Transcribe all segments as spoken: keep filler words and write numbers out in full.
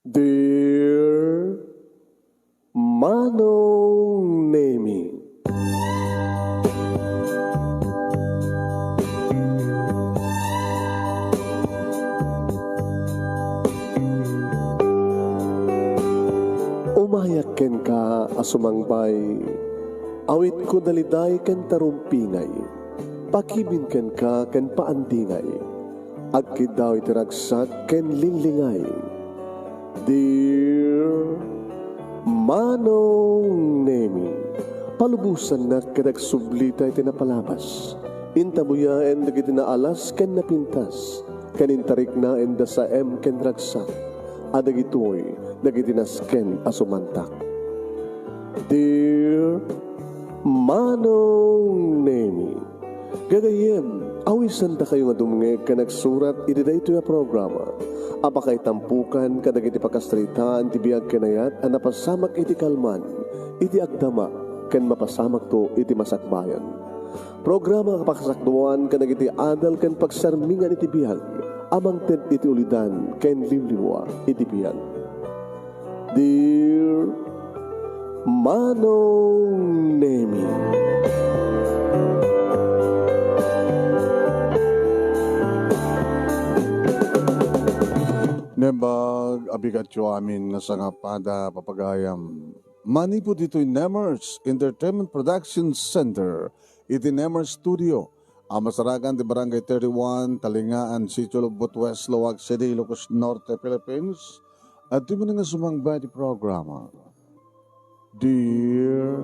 Dear Manong Nemi. Umayak kenka a sumangbay, awitko daliday ken tarumpingay, pakibin kenka ken paandingay, agkiddaw iti ragsak ken linglingay. Dear Manong Nemi, palubosannak ket agsublita iti napalabas. Intabuyaen dagiti naalas ken napintas, ken intariknaen da saem ken ragsak, a dagitoy dagiti nasken a sumantak. Dear Manong Nemi, gagayyem, awisandakayo nga dumngeg ken agsurat iti daytoy a programa a pakaitampokan kadagiti pakasaritaan ti biag ken ayat a napasamak iti kalman, iti agdama, ken mapasamakto iti masakbayan. Programa a pakasakduan kadagiti adal ken pagsarmingan iti biag a mangted iti ulidan ken liwliwa iti biag. Dear Manong Nemi. Nembag a bigatyo amin nga sangapada, papagayam. Manipud ditoy Nemers Entertainment Production Center, iti Nemers Studio, a masarakan ti Barangay thirty-one, Talingaan, Sitio Lubot West, Laoag City, Ilocos Norte, Philippines. Adtoy manen nga sumangba iti programa, Dear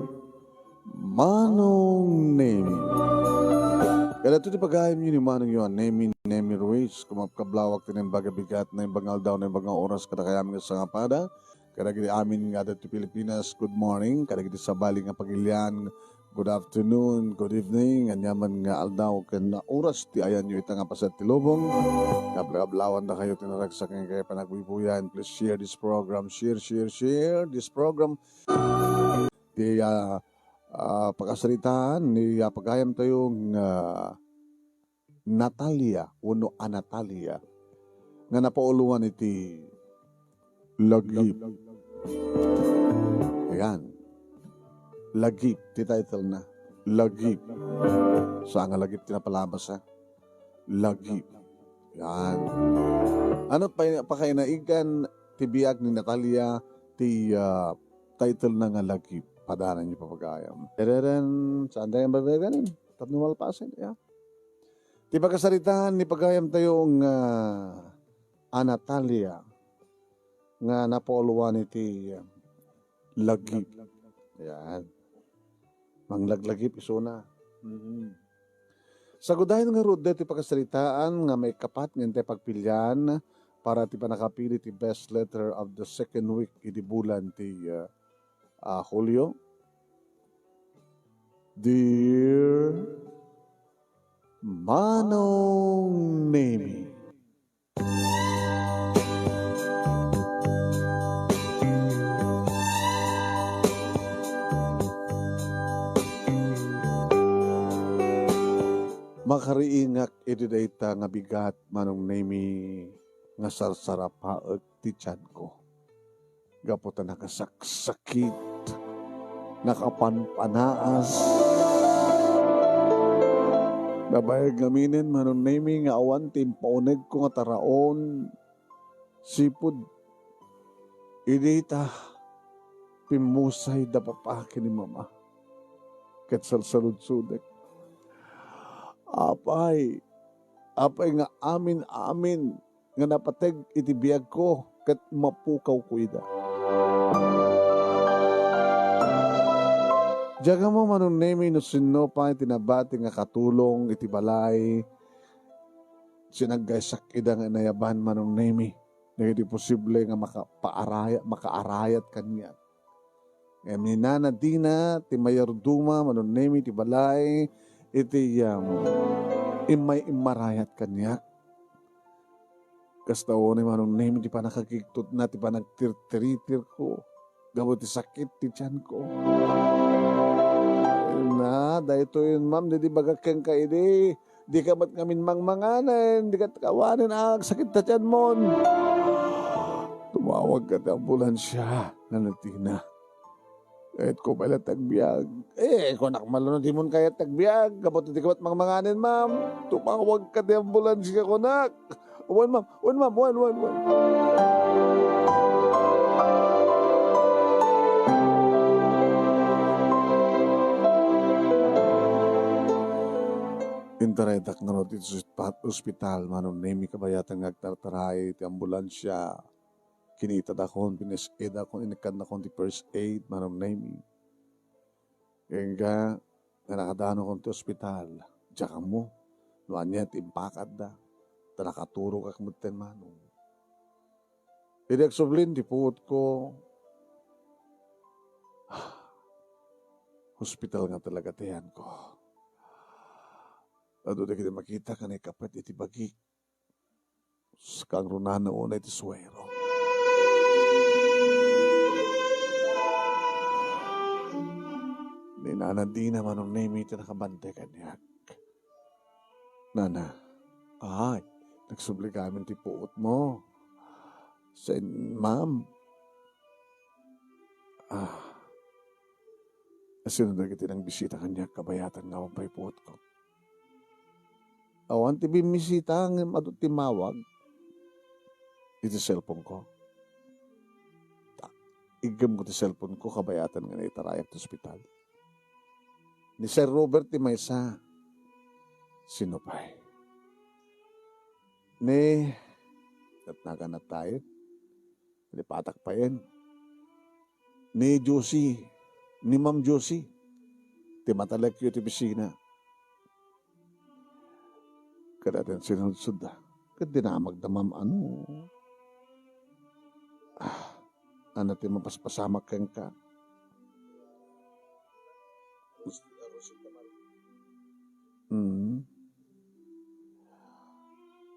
Manong Nemi. Kadagitoy ti pagayamyo ni Manongyo a Nemi, Nemi Ruiz. Kumakablaawak ti naimbag a bigat, naimbag nga aldaw, naimbag nga oras kadakayamin nga sangapada. Kadagiti amin nga adda ti Pilipinas, good morning. Kadagiti sabali nga pagilian, good afternoon, good evening. Aniaman nga aldaw ken oras ti ayanyo ita nga paset ti lubong, kablablawandakayo ti naragsak nga kaya panagbuy-buyan. Please share this program. Share, share, share this program. Ti, ah, ah, pakasaritaan ni, ah, pagayamtayo nga Natalia wenno a Natalia nga napauloan iti Lagip. Ayan. Lagip ti title na. Lagip. Sa nga lagip ti napalabas, ha? Lagip. Yan. Ano pa, pakainaigan ti biag ni Natalia ti, ah, title na nga Lagip? Padananyo, papagayam. Tereren, saan tayo ang babayagan? Tapno malpasen, ya. Ti pakasaritaan ni pagayamtayo nga a Natalia nga napauloan iti Lagip. Yan. Manglaglagip isuna. Mm. Sagudayen ngarud daytoy pakasaritaan nga maikapat nga intay pagpilian para ti pannakapili ti best letter of the second week idi bulan ti, ah, ah, Hulio. Dear Manong Nemi. Makariingak idi dayta nga bigat, Manong Nemi, nga sarsarapaek ti tianko. Gapu ta nakasaksakit, nakapanpanaas. Nabayag ngaminen, Manong Nemi, nga awan ti impaunegko nga taraon, sipud idi ta pimmusay da papa ken ni mama. Ket salsaludsodek, apay, apay nga amin-amin nga napateg iti biagko ket mapukawko ida. Diak ammo, Manong Nemi, no sinno pay ti nabati nga katulong iti balay. Sinaggaysak ida nga inayaban, Manong Nemi, dagiti posible nga makapaaraya-, makaarayat kaniak. Ngem ni Nana Dina ti mayordoma, Manong Nemi, ti balay iti, um, immay immarayat kaniak. Kasta unay, Manong Nemi, ti pannakakigtotna ti panagtirtiritirko gapu ti sakit ti tianko. Na, daytoyen, ma'am, didi bagak kenka idi, dika met ngamin mangmanganen, dika awanen agsakit ta tianmon. Tumawagka ti ambulansia, nanadina. Kayatko pay la ti agbiag. Eh, kunak man la no dimon kayat ti agbiag. Gapu iti kabat mangmanganen, ma'am. Tumawagka ti ambulansia, kunak. Wen, ma'am. Wen, ma'am. Wen, wen, wen. Intaraydak ngarud iti ospa-, ospital, Manong Nemi, kabayatan nga agtartaray ti ambulansia. Kinitadakon, pin-S A dakon, inikkannakon ti first aid, Manong Nemi. Ken nga, nga nakadanokon ti ospital, diak ammo no ania ti impakadda, ta nakaturogak metten, Manong. Idi agsublin ti puotko, hospital nga talaga ti ayanko. Adu dagiti makita ken naikapet iti bagik. Kangrunana unay ti suero. Ni Nana Dina, Manong Nemi, ti nakabantay kaniak. Nana, ay, nagsubli kami ti puot mo. Sen, ma'am. Ah, sino dagiti nangbisita kaniak kabayatan nga awan pay puotko? Awan ti bimmisita ngem adu timmawag iti cellphone ko. Ta, iggemko ti cellphone ko kabayatan nga naitarayak ti ospital. Ni Sir Robert ti maysa. Sino pay? Ni, natnagan na tayo. Lipatak payen. Ni Josie, ni Ma'am Josie, ti matalekyo iti opisina. Kada ti sinudsuda, ket dinamagda, ma'am, ano? Ah, ano ti mapaspasamak kenka? Mm.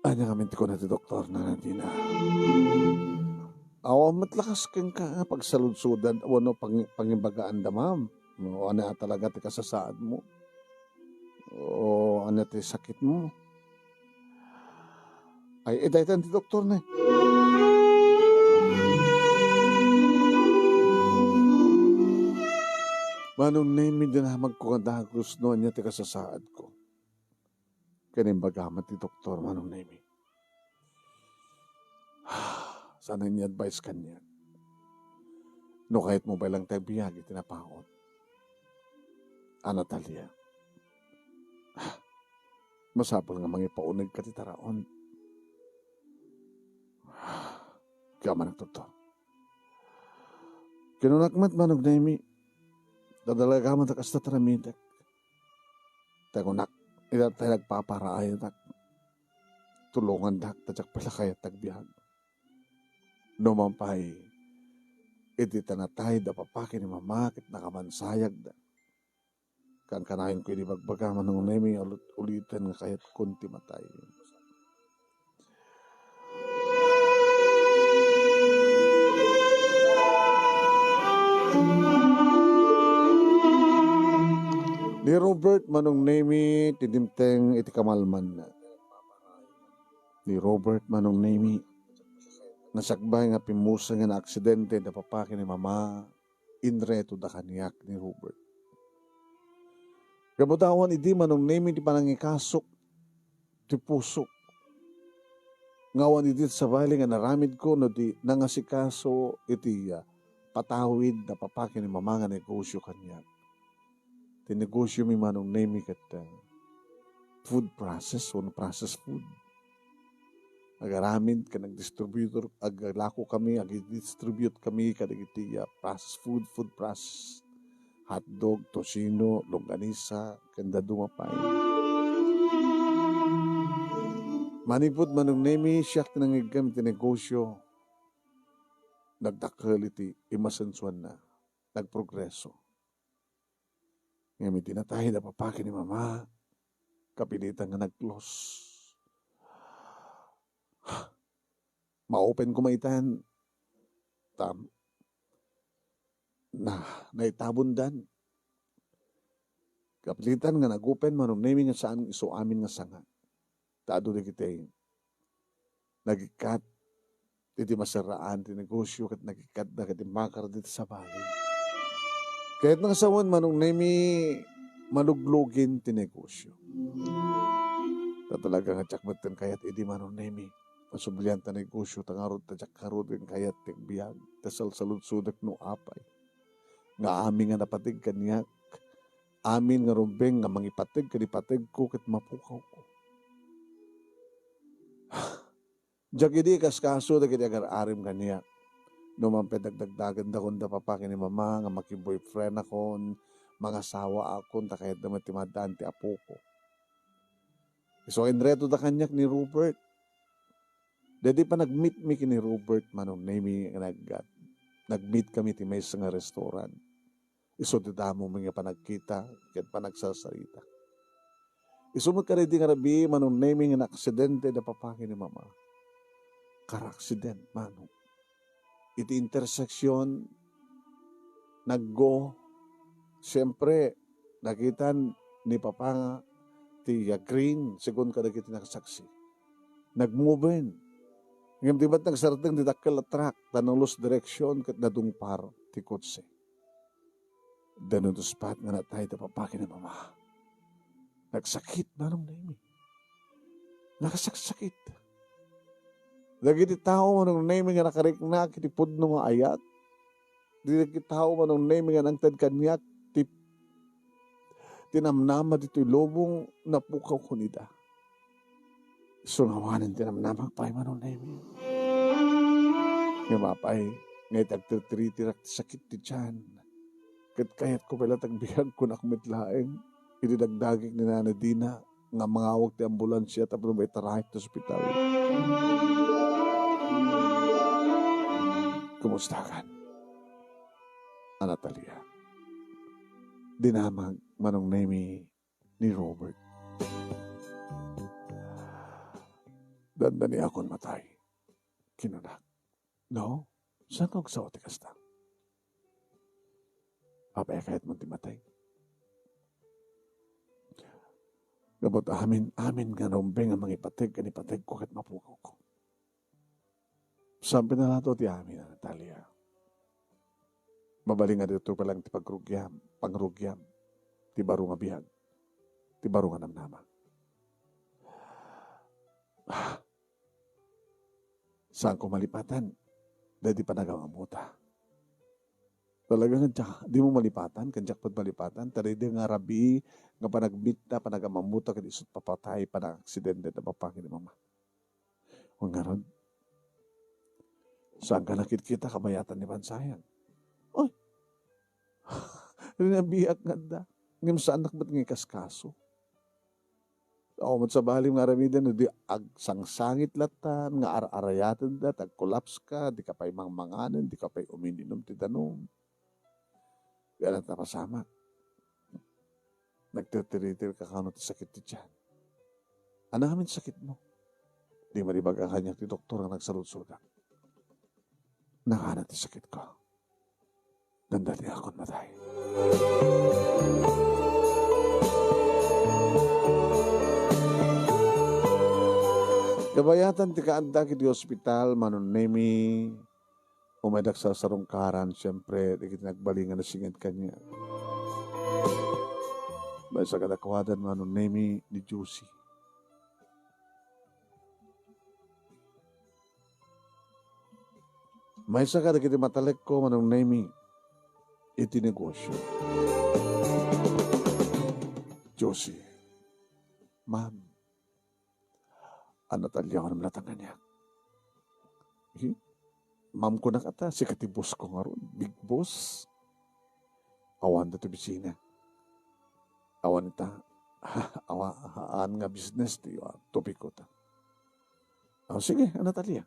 Ania ngamin ti kuna ti doktor, Nana Dina? Awan met lakas kenka nga pagsaludsodan wenno pang-, pangibagaanda, ma'am. No ania talaga ti kasasaadmo? O ania ti sakitmo? Ay, idaytan ti doktor, ne. Manong Nemi, dinamagko nga dagus no ania ti kasasaadko. Ken imbaga met ti doktor, Manong Nemi. Saan nga advice kaniak? No kayatmo pay lang ti agbiag iti napaut. A, Natalia, masapul nga mangipaunegka ti taraon. Kamanak, doktor. Kinunak met, Manong Nemi, dadalagaman ta kasta ti aramidek. Ta kunak, ita tay nagpaparaayadak. Tulongandak, ta diak pay la kayat ti agbiag. No man pay, iti tanatay da papa ken ni mama ket nakamansayagda. Kankanayon ko idi bagbaga, Manong Nemi, ulit-, uliten nga kayatkon ti matay. Ni Robert, Manong Nemi, ti dimteng iti kamalmanna. Ni Robert, Manong Nemi, nasakbay nga pimmuseng nga naaksidente da papa ken ni mama, inretoda kaniak ni Robert. Gapu ta awan idi, Manong Nemi, ti panangikasok ti pusok. Nga awan idi ti sabali nga naramidko no di nangasikaso iti, ah, patawid da papa ken ni mama nga negosyo kaniak. Ti negosyomi, Manong Nemi, ket, ah, food process wenno processed food. Agaramid ken agdistributor, aglako kami, agdistribute kami kadagiti, ah, processed food, food process, hotdog, tocino, longganisa, ken dadduma pay. Manipud, Manong Nemi, siak ti nangiggem iti negosyo. Nagdakkel iti imasensuanna, nagprogreso. Ngem iti natay da papa ken ni mama, kapilitan nga nag-close. Ma-open koma itan, ta na, naitabondan. Kapilitan nga nag-open, Manong Nemi, nga saan isu amin nga sanga. Ta adu dagiti nagikkat iti maserraan ti negosio ket nagikkat dagiti makar dita sabali. Kayatna nga sawen, Manong Nemi, maluglugin ti negosio. Ta talaga nga diak metten kayat idi, Manong Nemi, a sublian ta negosio, ta ngarud ta diak ngaruden kayat ti agbiag, ta salsaludsodek no apay nga amin nga napateg kaniak, amin nga rumbeng nga mangipateg ken ipateg ko ket mapukawko. Diak idi ikaskaso dagiti agar-arim kaniak. No mangpet dagdagdagenda kon da papa ken ni mama nga makiboyfriendakon, mangasawaakon, ta kayatda met ti maaddaan ti apoko. Isu a inretoda kaniak ni Robert. Daydi panagmeet mi ken ni Robert, Manong Nemi, nga nag-, nagmeet kami ti maysa nga restaurant. Isu ti damo mi nga panagkita ken panagsarsarita. Isu met kadaydi nga rabii, Manong Nemi, nga naaksidente da papa ken ni mama. Karaaksident, Manong. Iti intersection, naggo, siempre, nakitan ni papa nga ti, ah, green, segun kadagiti nakasaksi. Nagmuben. Ngem di met nagsardeng ti dakkel a truck, ta na-lose direction ket nadungpar ti kotse. Danunuspat nga natay da papa ken ni mama. Nagsakit, Manong Nemi. Nakasaksakit. Dagiti tao, Manong Nemi, nga nakariknak iti pudno nga ayat, dagiti tao, Manong Nemi, nga nangted kaniak ti, ti namnama ditoy lubong, napukawkon ida. Isu nga awanen ti namnamak pay, Manong Nemi. Ngem apay, nga iti agtirtiritirak ti sakit ti tian, ket kayatko pay la ti agbiag, kunak met laeng, idi dagdagik ni Nanay Dina nga mangawag ti ambulansia tapno maitaraek ti ospital. Kumustakan, a Natalia? Dinamag, Manong Nemi, ni Robert. Dandaniakon matay, kinunak. No? Saanka agsao ti kasta? Apay a kayatmon ti matay? Gapu ta amin, amin nga rumbeng a mangipateg ken ipateg ko ket mapukawko. Saan pinalato ti amin, a Natalia? Mabalin nga ditoy pa lang ti pagrugiam, pangrugiam, ti baro nga biag, ti baro nga namnama. Ah, saanko malipatan daydi panagam-ammota. Talaga nga dia-, dimo malipatan, ken diak pay malipatan, ta daydi nga rabii nga panagmitta, panagam-ammota, ket isut' papatay, panangaksidente, ta papa ken ni mama. Wen ngarud, saanka nakitkita kabayatan ni Bansayan? Oy, rinabiak nga adda, ngem saannak met nga ikaskaso. Awan met sabali nga aramiden, no di agsangsangit lattan, nga ar-arayatenda, ta agkolapska, dika pay mangmanganen, dika pay umininum ti danum. Di anak napasamak. Nagtirtiritirka kano ti sakit ti tian. Ania ngamin ti sakitmo? Di met ibaga kaniak ti doktor nga nagsaludsodak. Nangana ti sakitko. Dandaniakon matay. Kabayatan ti kaaddak iti ospital, Manong Nemi, umaydak sarsarungkaran, siempre, dagiti nagbalin nga nasinged kaniak. Maysa kadakuada, Manong Nemi, ni Josie. Maysa kadagiti matalekko, Manong Nemi, iti negosio. Josie, ma'am, a Natalia, awan met latta kaniak. Hi? Ma'am, kunak ata, sika ti boss ko ngarud, big boss. Awan ditoy opisina. Awan ita, awan, haan nga business ti, ah, topiko ta. Ah, sige, a Natalia.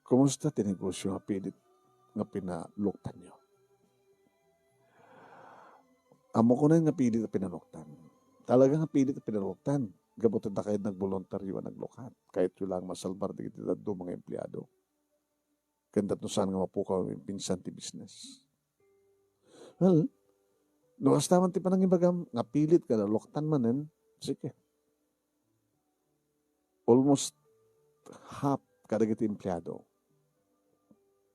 Kumusta ti negosio nga pilit nga pinaluktanyo? Ammok unay nga pilit a pinaluktan. Talaga nga pilit a pinaluktan. Gapu ta dakay nagboluntario a naglukat. Kayatyo lang masalbar dagiti dadduma nga empleado. Ken tapno saan nga mapukaw a maipinsan ti business. Well, no kasta man ti panangibagam, nga pilit nga naluktan manen, sige. Almost half kadagiti empleado.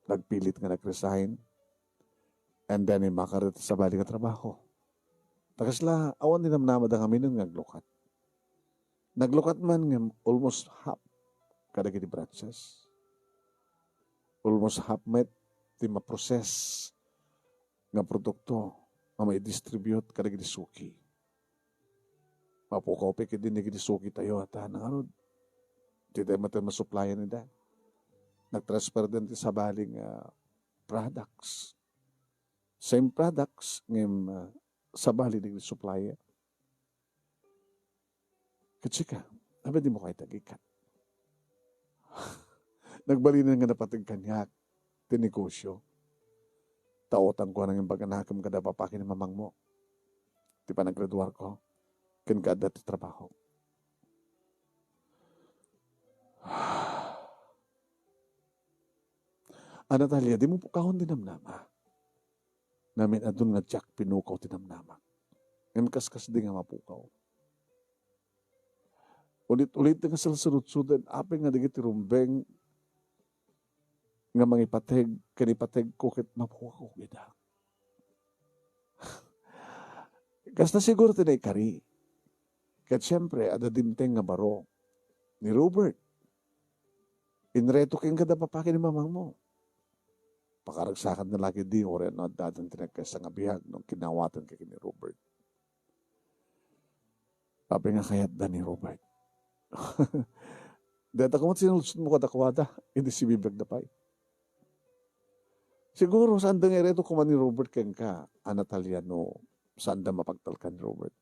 Nagpilit nga nag-resign, and then immakar iti sabali nga trabaho. Ta kasla, awan ti namnamada ngamin nga aglukat. Naglukat man nga almost half kadagiti branches. Almost half met ti ma-process nga produkto nga mai-distribute kadagiti suki. Mapukaw pay ketdi dagiti suki tayo, ta nangarud, dita met masuplayan ida. Nag-transfer den ti sabali nga products. Same products, ngem, ah, sabali dagiti supplier. Ket sika, apay dimo kayat agikkat? Nagbalinen nga napateg kaniak ti negosio. Ta utangko a nangimbaga nakem kada papa ken ni mamangmo ti panagraduarko ken kaadda ti trabaho. A Natalia, dimo pukawon ti namnama. Namin-adun nga diak pinukaw ti namnamak. Ngem kaskasdi nga mapukaw. Ulit-ulit nga salsaludsuden, apay nga dagiti rumbeng nga mangipateg ken ipateg ko ket mapukaw ida. Kasta siguro ti naikari. Ket siempre, adda dimteng nga baro ni Robert. Inreto kenka da papa ken ni mamangmo. Pakaragsakanda la ketdi, uray no adda ti nagkaysa nga biag no kinawatan ka ken ni Robert. Apay nga kayatda ni Robert? Dayta koma ti sinulsudmo kadakuada, idi sibibiagda pay. Siguro, saanda nga ireto koma ni Robert kenka, a Natalia, no saanda mapagtalkan ni Robert.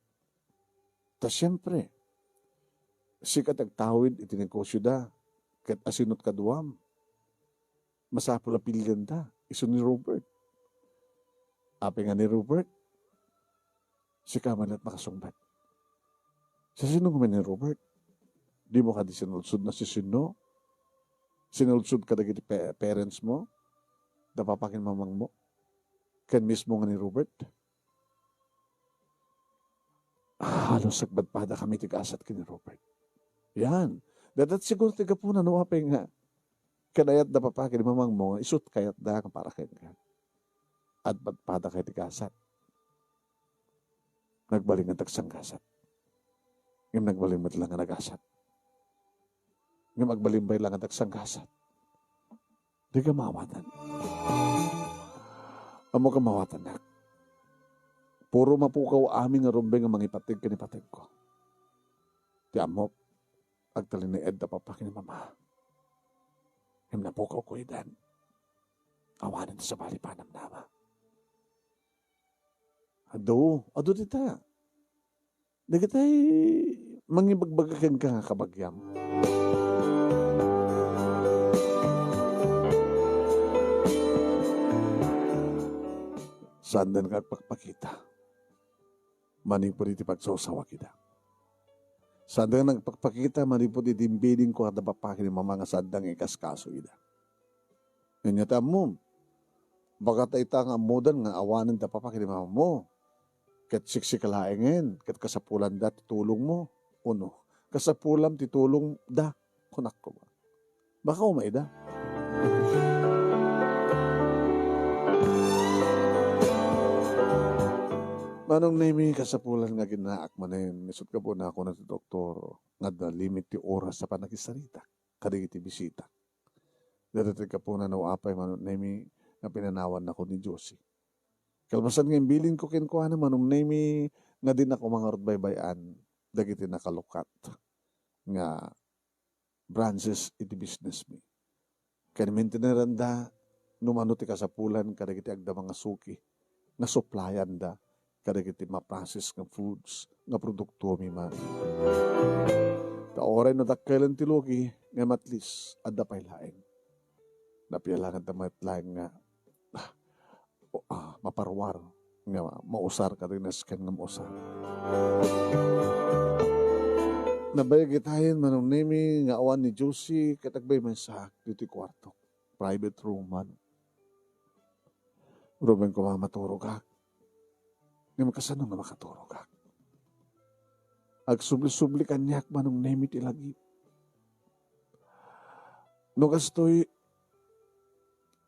Ta siempre, sika ti agtawid iti negosioda, ket asinot kaduam, masapul a pilianda isu ni Robert. Apay nga ni Robert, sika met makasungbat. Sisino ngamin ni Robert? Dimo kadi sinulsod no sisino? Sinulsod kadagiti pa-, parents mo? Da papa ken mamangmo? Ken mismo nga ni Robert? Halos agpadpadakami ti gasat ken ni Robert. Yan. Dayta siguro ti gapuna no apay nga kinayat da papa ken mamangmo nga isu ti kayatda nga para kenka. Agpadpadakay ti gasat. Nagbalin nga tagsanggasat. Ngem nagbalin met la nga nagasat. Ngem agbalin pay la nga tagsanggasat. Dika maawatan. Ammoka maawatannak. Puro mapukaw amin nga rumbeng nga mangipateg ken ipategko. Ti ammok, agtalinaed da papa ken ni mama. Ngem napukawko idan. Awanen ti sabali panamnama. Adu, adu dita. Dagitay mangibagbaga kenka nga kabagiam. Saanda nga agpakpakita manipud iti pagsawsawak ida. Saanda nga nagpakpakita manipud iti imbilinko kada papa ken ni mama nga saanda nga ikaskaso ida. Ania ti ammom? Baka ta ita nga ammodan nga awanen da papa ken ni mamamo. Ket siksika laengen, ket kasapulanda ti tulongmo. Uno, kasapulam ti tulongda, kunak koma. Baka umayda. Manong Nemi, kasapulan nga aginaak manen, isut' gapuna kuna ti doktor, nga adda limit ti oras a panakisaritak kadagiti bisita. Dayta ti gapuna no apay Manong Nemi nga pinanawannako ni Josie. Kalpasan nga imbilinko kenkuana, Manong Nemi, nga dinnak umangarud baybay-an dagiti nakalukat nga branches iti business mi. Ken mainteneranda no mano ti kasapulan kadagiti agdama nga suki nga supplianda kadagiti ma-process nga foods nga produktomi man. Ta uray no dakkelen ti lugi, ngem at least adda pay laeng. Napialanganda met laeng nga, ah, o, ah, maparuar nga mausar kadagiti nasken nga mausar. Nabayag itayen Manong Nemi nga awan ni Josie ket agbay-, maysaak ditoy kuartok. Private room man. Rumen koma maturogak. Ngem kasano nga makaturogak? Agsubli-subli kaniak Manong Nemi ti lagip. No kastoy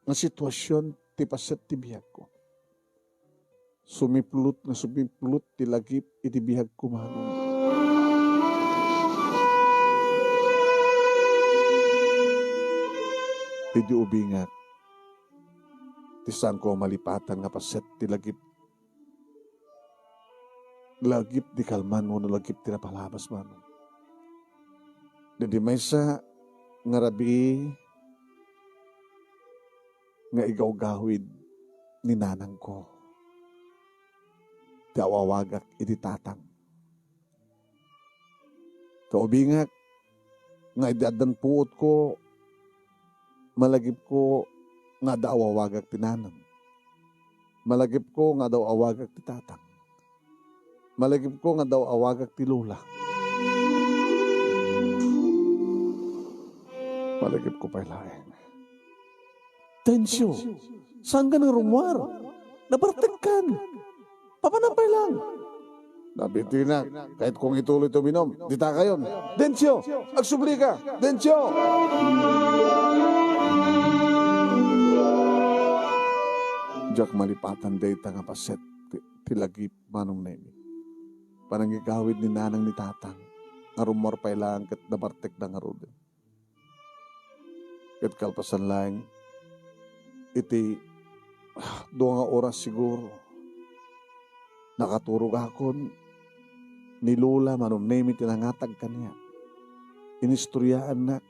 nga situasion ti paset ti biagko, sumiplot nga sumiplot ti lagip iti biagko, manong. Idi ubingak ti saanko a malipatan nga paset ti lagip, lagip di kalman wenno lagip ti napalabas, manong. Didi maysa nga rabii nga igawgawid ni nanangko ti awawagak iti tatang. Ta ubingak nga idi addan puotko, malagipko nga adda awawagak ti nanang. Malagipko nga adda awawagak ti tatang. Malagipko nga adda awawagak ti lola. Malagipko pay laeng. Dencio, saankan nga rummuar? Nabartekkan. Papanan pay lang. Nabitinak, kayat kong ituloy ti uminum. Ditakayon. Dencio, agsublika. Dencio! Diak malipatan dayta nga paset ti, ti lagip, Manong Nemi. Panangigawid ni nanang ni tatang, nga rummuar pay lang ket nabartekda ngaruden. Ket kalpasan laeng iti, ah, dua nga oras siguro, nakaturogakon, ni Lola Manong Nemi ti nangatag kaniak. Inistoryaannak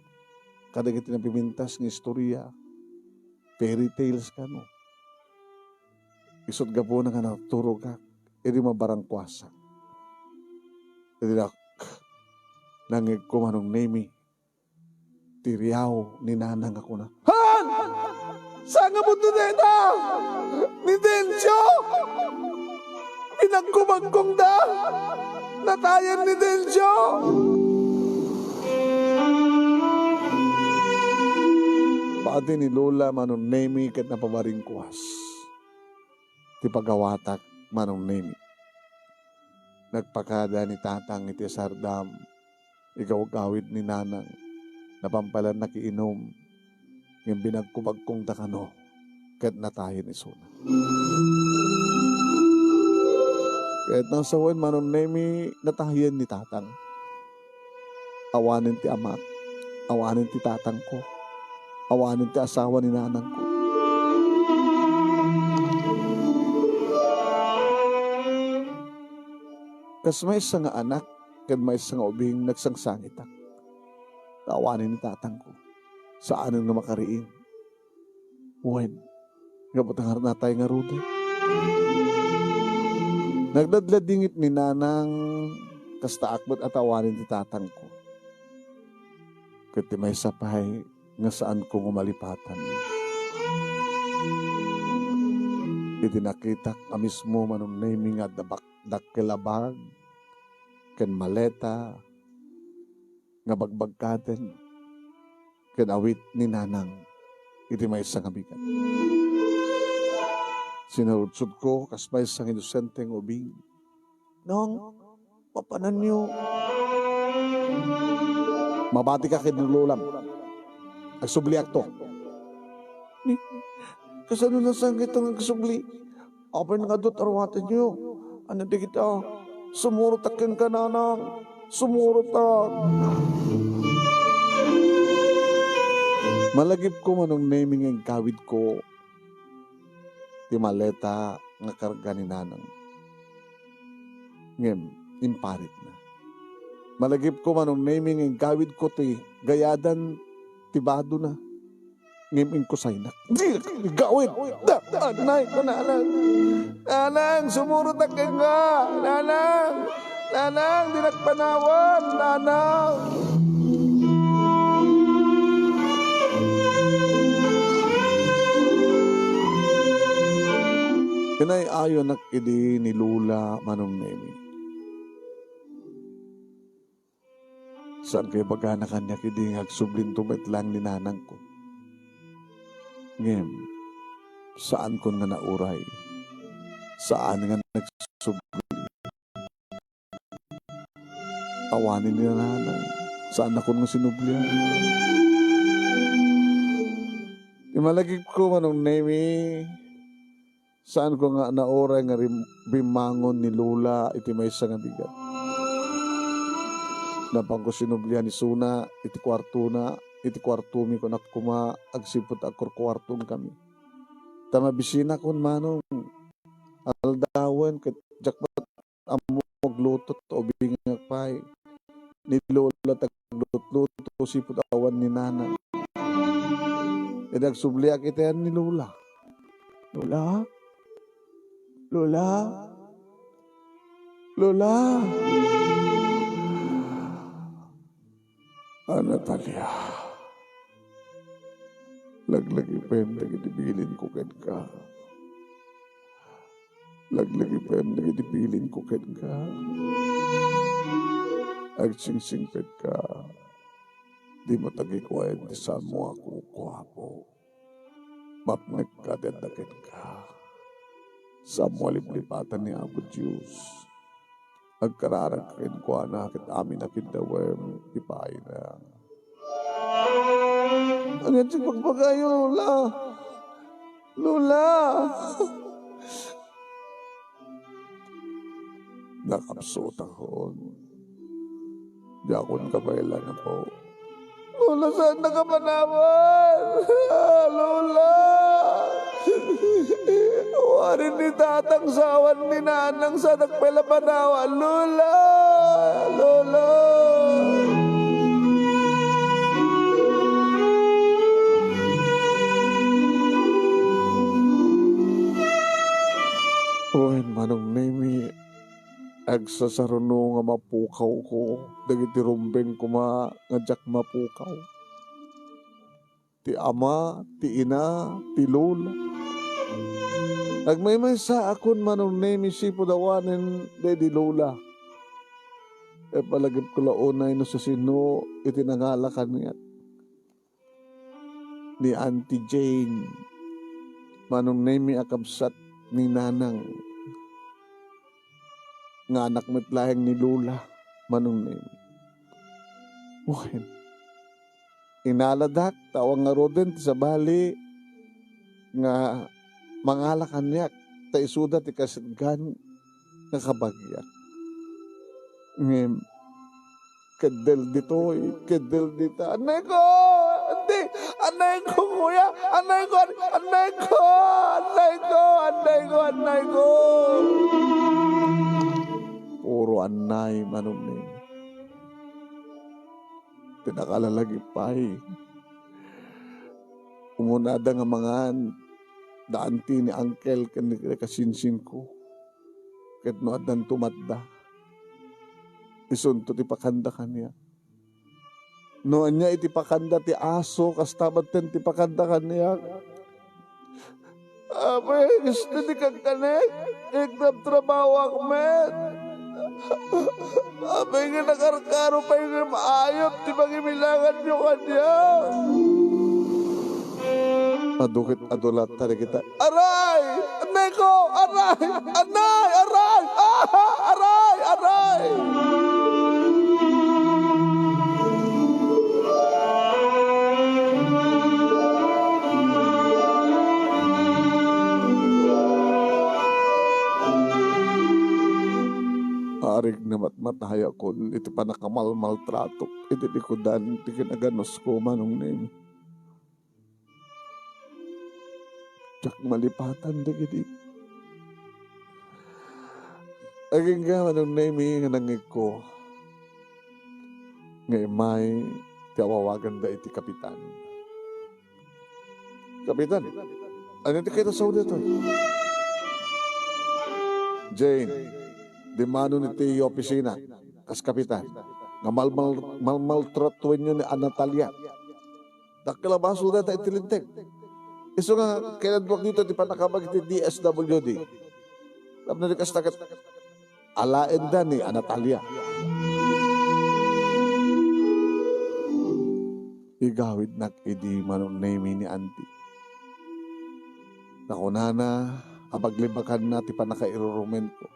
kadagiti napimintas nga istoria, fairy tales kano. Isut' gapuna nga naturogak, idi mabarangkuasak. Idi nak-, nangngegko, Manong Nemi, ti riaw ni nanang a kuna, "Han! Saan nga pudno dayta? Ni Dencio! Binagko-bagkongda! Natayen ni Dencio!" Padi ni Lola Manong Nemi ket napabaringkuas ti pagawatak, Manong Nemi. Nagpakada ni Tatang iti sardam, igawgawid ni Nanang, napampalan nakiinum, ngem binagko-bagkongda kano, ket natayen isuna. Ket nasawen, Manong Nemi, natayen ni Tatang. Awanen ti amak, awanen ti tatangko, awanen ti asawa ni nanangko. Kas maysa nga anak ken maysa nga ubing, nagsangsangitak. Ta awanen ni tatangko, saanen nga makariing. Wen, gapu ta ngarud natay ngaruden. Nagladladingit ni Nanang, kasta ak met a ta awanen ti tatangko. Ket ti maysa pay nga saanko nga malipatan, idi nakitak a mismo Manong Nemi nga adda bak-, dakkel a bag ken maleta nga bagbagkaten ken awit ni Nanang iti maysa nga bigat. Sinarudsodko kas maysa nga inosente nga ubing, "Nang, papananyo?" "Mabatika ken ni lolam. Agsubliakto." "Ni, kasano nasangitan nga agsubli? Apay nga adu ti aruatenyo? Ania dagita? Sumurotak kenka, Nanang. Sumurotak." Malagipko, Manong Nemi, nga inkawidko ti maleta nga karga ni Nanang. Ngem imparitna. Malagipko, Manong Nemi, nga inkawidko ti gayadan ti badona. Ngem inkusaynak. Di, igawid. Da, anay, nanang. Nanang, sumurotak kenka. Nanang. Nanang, dinak panawan. Nanang. Inay-ayonak idi ni Lola Manong Nemi. Saanko ibagana kaniak idi nga agsublinto met laeng ni nanangko. Ngem, saankon nga nauray. Saan nga nagsubli. Awanen ni nanang. Saannakon nga sinublian. Malagipko, Manong Nemi, saanko nga nauray nga rim-, bimmangon ni Lola iti maysa nga bigat. Napanko sinublian ni Suna iti kuartona, iti kuartomi, kunak koma, agsipud agkurkuartonkami. Ta mabisinakon, Manong, aldawen ket diak met ammo agluto ta ubingak pay. Ni Lola ti aglutluto, sipud awan ni Nanang. Idi agsubliak iti ayan ni Lola. Lola? Lola? Lola? A, Natalia, laglagipem dagiti bilinko kenka. Laglagipem dagiti bilinko kenka. Agsingsingpetka. Dimo tagikuaen ti saanmo a kukuapo. Mapnekka ti adda kenka. Saanmo a liplipatan ni Apo Dios. Agkararagka kenkuana ket amin a kiddawem, ipaayna. Ania ti ibagbagayo, Lola? Lola! Nakapsutakon. Diakon kabaelan, Apo. Lola, saannaka a panawan? Lola! Warin ni Tatang, sa awan ni Nanang, saannak pay la a panawan, Lola! Lola! Wen, Manong Nemi, agsasaruno nga mapukawko dagiti rumbeng koma nga diak mapukaw. Ti ama, ti ina, ti lola. Agmaymaysaakon, Manong Nemi, sipud awanen daydi lola. Ipalagipko la unay no sasino iti nangala kaniak. Ni Auntie Jane, Manong Nemi, a kabsat ni Nanang, nga anak met laeng ni Lola, Manong Nemi. Wen, inaladak ta awan ngaruden ti sabali nga mangala kaniak ta isuda ti kasetgan nga kabagiak. Ngem, keddel ditoy, keddel dita. Annayko! Andi! Annayko, kuya! Annayko! Annayko! Annayko! Annayko! Annayko! Puro annay, Manong Nemi. Pinakalalagip pay. Umunada nga mangan, da Auntie, ni Uncle, ken ni kasinsinko. Ket no addanto matda, isunto ti pakanda kaniak. No ania iti pakanda ti aso, kasta metten ti pakanda kaniak. Apay, gusto ti kankanek? Ignabtrabahoak met. Apay nga nakarkaro pay nga maayop ti pangimilanganyo kaniak? Adu ket adu latta dagita. Aray! Annayko! Aray! Annay! Aray! Ah! Aray! Aray! Arik, namatmatayakon iti panakamalmaltratok iti likudan ti kinaganusko, Manong Nemi. Diak malipatan dagidi. Agingga, Manong Nemi, nga nangngegko nga immay ti awawaganda iti kapitan. Kapitan, ania ti kayatmo a sao daytoy? Jane, dimmano iti opisina kas kapitan nga malmal-, malmaltratuenyo ni Ana Talia. Dakkel a basol dayta iti Linteg. Isu nga kinaduak dito ti pannakabag iti D S W D. Tapno di kasta ket alaenda ni Ana Talia. Igawidnak idi, Manong Nemi, ni Auntie. Nakunana a paglibakanna ti pannakairurumentko.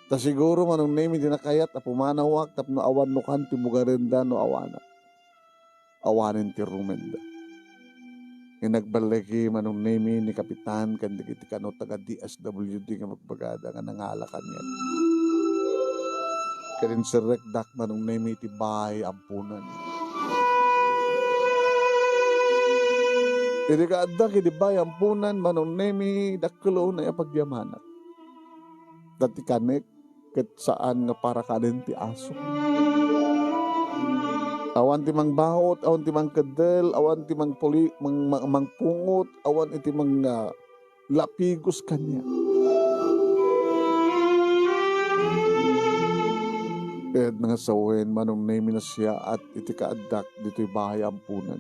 Ta siguro, Manong Nemi, dina kayat a pumanawak tapno awan nukan ti bugarenda no awanak. Awanen ti rumenda. Nga nagballigi, Manong Nemi, ni Kapitan ken dagiti kano taga D S W D nga bagbagada nga nangala kaniak. Ket inserrekdak, Manong Nemi, iti baay ampunan. Idi kaaddak iti baay ampunan, Manong Nemi, dakkel unay a pagyamanak. Ta ti kanek ket saan nga para kanen ti aso. Awan ti mangbaot, awan ti mangkeddel, awan ti mangpuli-, mang-, mang-, mangpungot, awan iti mang-, ah, lapigos kaniak. Ket nga sawen, Manong Nemi, nasiaat iti kaaddak ditoy baay ampunan.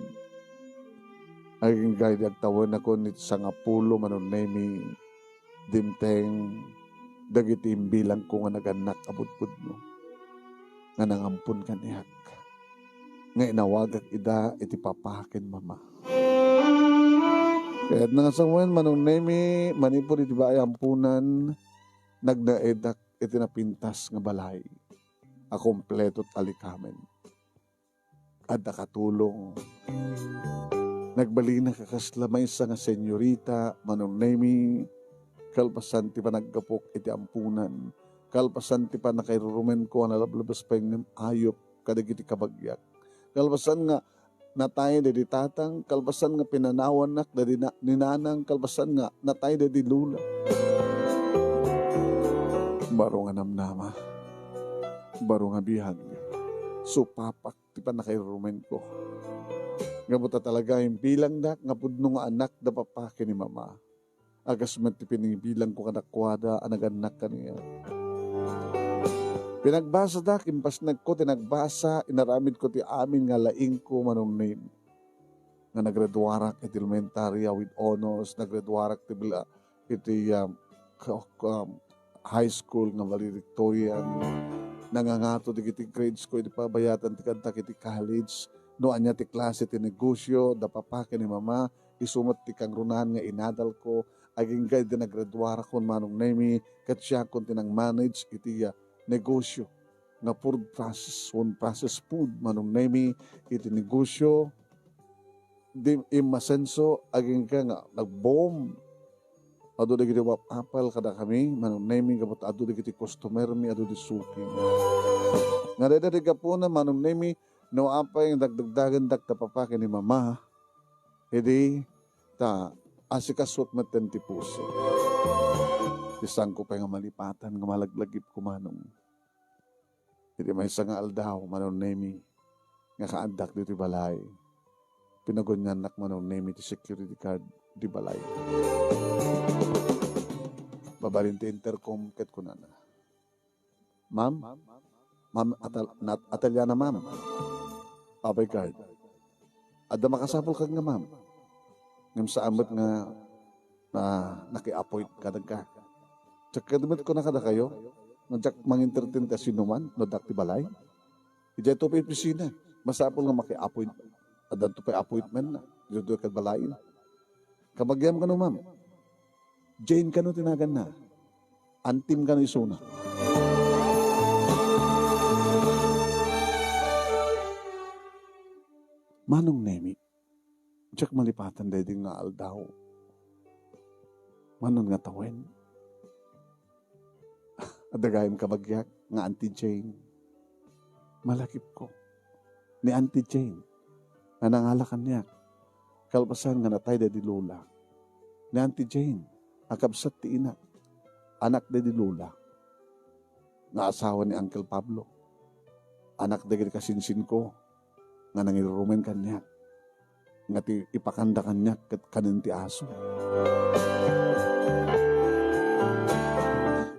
Agingga idi agtawenakon iti sangapulo, Manong Nemi, dimteng dagiti imbilangko nga nagannak a budbudno nga nangampon kaniak, nga inawagak ida iti papa ken mama. Ket nga sawen, Manong Nemi, manipud iti baay ampunan, nagnaedak iti napintas nga balay a kompleto ti alikamen. Adda katulong. Nagbalinak a kasla maysa nga senyorita, Manong Nemi, kalpasan ti panaggapok iti ampunan, kalpasan ti pannakairurumenko a nalablabes pay ngem ayup kadagiti kabagiak. Kalpasan nga natay daydi tatang, kalpasan nga pinanawannak daydi na-, ni nanang, kalpasan nga natay daydi lola. Baro nga namnama, baro nga biag, supapak ti pannakairurumenko. Ngem ta talaga, imbilangnak nga pudno nga anak da papa ken ni mama. A kas met ti pinibilangko kadakuada a nagannak kaniak. Pinagbasadak, impasnekko ti nagbasa, inaramidko ti amin nga laingko, Manong Nemi. Nga naggraduarak iti elementarya with honors, naggraduarak ti bla-, iti, um, ka-, um, high school nga valedictorian. Nangangato dagiti grades ko idi pabayatan ti kaaddak iti college. No ania ti klase ti negosyo da papa ken ni mama, isu met ti kangrunaan nga inadalko. Agingga idi naggraduarakon, Manong Nemi, ket siakon ti nang-manage iti, ah, negosyo nga food process, food process food, Manong Nemi, iti negosyo. Di immasenso, agingga nga nag-boom. Adu dagiti umap-apal kadakami, Manong Nemi, gapu ta adu dagiti customermi, adu di suki. Nga dayta ti gapuna, Manong Nemi, no apay nga dagdagdagendak da papa ken ni mama, idi ta asikasuek metten ti puso. Ti saanko pay nga malipatan nga malaglagipko, Manong. Iti maysa nga aldaw, Manong Nemi, nga kaaddak ditoy balay, pinaguniannak, Manong Nemi, ti security guard di balay. Mabalin ti intercom ket kunana, "Ma'am? Ma'am Atal-, Nat-, Ataliana, ma'am?" "Apay, guard?" "Adda makasapul kaniak, ma'am. Ngem saan met nga na, naki-appoint kadakuada. Check met kuna kadakayo, nga diak mangintertain ti sinuman no addak ti balay. Idiay to pay opisina, masapul nga maki-appoint. Adda to pay appointment na, ditoy kad balay. Kabagiam kano, ma'am? Jane kano ti naganna? Antim kano isuna?" Manong Nemi, diak malipatan daydi nga aldaw. Manon nga tawen, adda gayam kabagiak nga Auntie Jane. Malakipko ni Auntie Jane nga nangala kaniak kalpasan nga natay daydi lola. Ni Auntie Jane a kabsat ti inak, anak daydi lola nga asawa ni Uncle Pablo, anak dagiti kasinsinko nga nangirurumen kaniak, nga ti ipakanda kaniak ket kanen ti aso.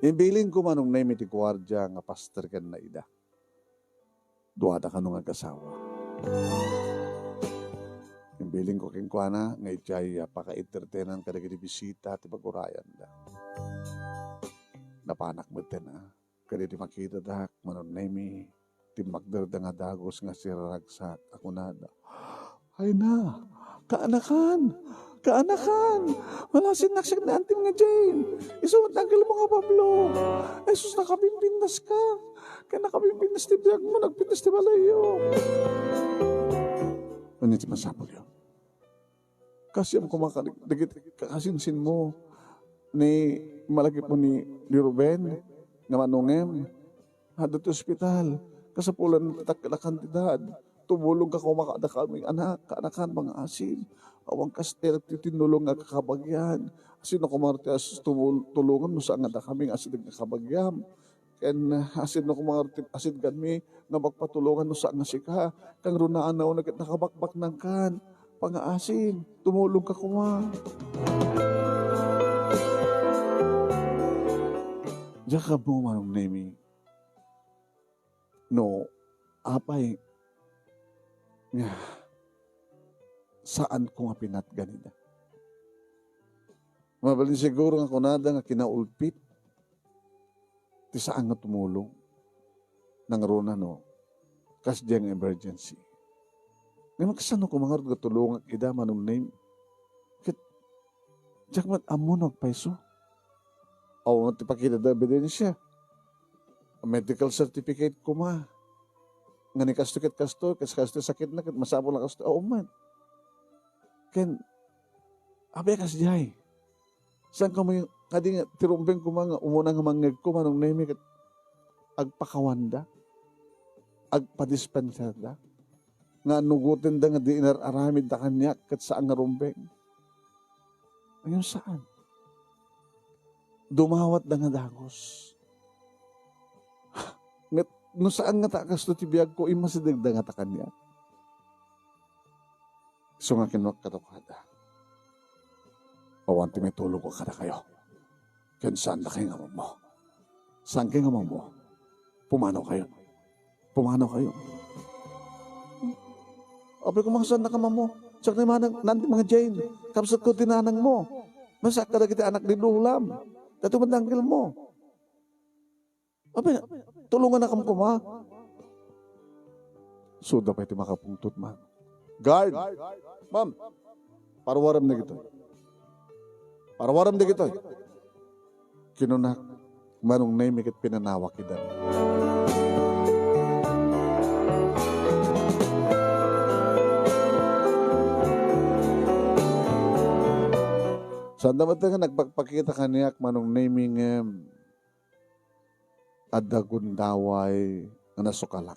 Imbilinko, Manong Nemi, ti guardia nga paster ken naida. Duada kano nga agasawa. Imbilinko kenkuana nga idiay, ah, pakaentertainan kadagiti bisita ti pagurayanda. Napanak metten, ah. Kadagiti makitadak, Manong Nemi, timmakderda nga dagus nga siraragsak a kunada, "Ay na, kaanakan! Kaanakan! Malasinnak siak ni Antim nga Jane! Isu met ni Uncle mo nga Pablo! Ay sus, nakapimpintas ka! Kaya nakapimpintas ti biag mo, nagpintas ti balayyo!" Ania ti masapulyo? Kaasiam koma kad-, dagiti kakasinsinmo ni malakipmo ni, ni Ruben nga manungem. Adda ti ospital. Kasapulan ti dakkel a kantidad. Tumulongka koma kadakami, anak, kaanakan, mangaasim. Awan kasta ti tinnulong nga kakabagian. Sino koma ti as-, tumul-, tulongan no saan nga dakami nga asideg nga kabagiam? Ken, ah, sino koma ti asidegmi nga magpatulongan no saan nga sika? Kangrunaan a ket nakabakbaknangkan. Pangaasim, tumulongka koma. Diak ammo, Manong Nemi, no apay nga saanko nga pinatgan ida. Mabalin siguro nga kunada nga kinaulpit ti saan nga tumulong. Nangruna no, kasdiay nga emergency. Ngem kasano koma ngarud nga tulongak ida, Manong Nemi? Ket diak met ammo no agpayso. Awan ti pakita da ebidensia. Medical certificate koma. Nga ni kasto ket kasto, kas kasto sakitna ket masapul a kasto. Awan met. Ken, apay a kasdiay? Saan koma, kadi nga, ti rumbeng koma nga umuna nga mangngegko, Manong Nemi, ket agpakawanda, agpadispensarda, nga nugotenda nga di inar-aramidda kaniak ket saan nga rumbeng. Ngayon, saan? Dumawatda nga dagus. Nget, no saan nga ta kasto ti biagko, immasidegda nga ta kaniak. Isu nga kinunok kadakuada, "Awan ti maitulongko kadakayo. Ken saandakayo nga mammo. Saankayo nga mammo. Pumanaw kayo. Pumanaw kayo." "Apay koma, saannak a mammo? Siak ni manang, naan ti Mangga Jane. Kabsatko ti nanangmo. Nasaak kadagiti anak ni lolam. Daytoy met ti angkelmo." "Apay, tulongannakon koma." Isuda pay ti makapungtot man. "Guard! Ma'am, paruarem dagitoy. Paruarem dagitoy." Kinunak, Manong Nemi, ket pinanawak ida. Saanda met nga nagpakpakita kaniak, Manong Nemi, ngem adda gundaway nga nasukalak.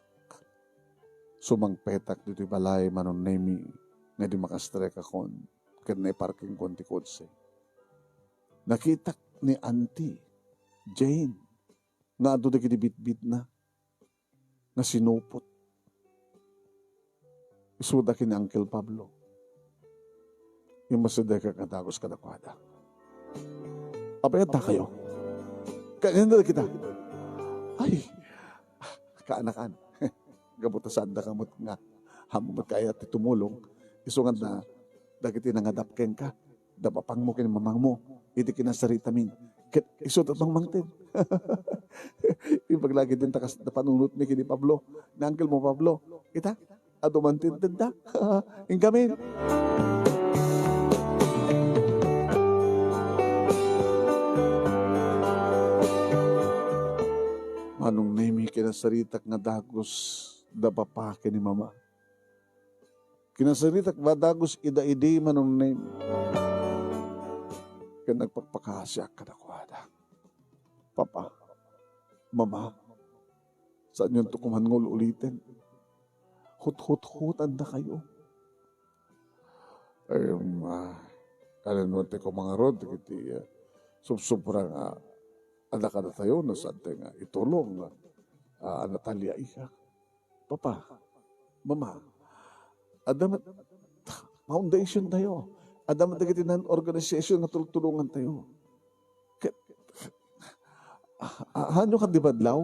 Sumangpetak ditoy balay, Manong Nemi, nga idi makastrekakon ket naiparkingkon ti kotse. Nakitak ni Auntie Jane nga adu dagiti bitbitna nga sinupot. Isuda ken ni Uncle Pablo. Immasidegak nga dagus kadakuada. "Apay, addakayo? Kaanino dagita?" "Ay, kaanakan. Gapu ta saandaka met nga ammom met kayat ti tumulong. Isu nga adda dagiti nangadap kenka, da papangmo ken mamangmo iti kinasaritamin. Ket isu ti mangmangted." Imbag la ket dinta kas-, panunotmi ken ni Pablo, ni uncle mo Pablo. Ita, adu man ti intedda. Inkamin. Manong Nemi, kinasaritak nga dagus da papa ken ni mama. Kinasaritak nga dagus ida idi, Manong Nemi. Ken nagpakpakaasiak kadakuada. Papa, mama, saanyonto koman nga ul-uliten. Huthuthutandakayo. Ay, um, ah, kanan mo ti kumangarod, iti, ah, subsubra nga adda kadatayo, no, saan ti nga itulong, ah, a Natalia, ika. Papa, mama, adda met foundation tayo. Adda met dagiti nan-organization nga tultulongan tayo. Ket, ah, ah, hanyo ket di badlaw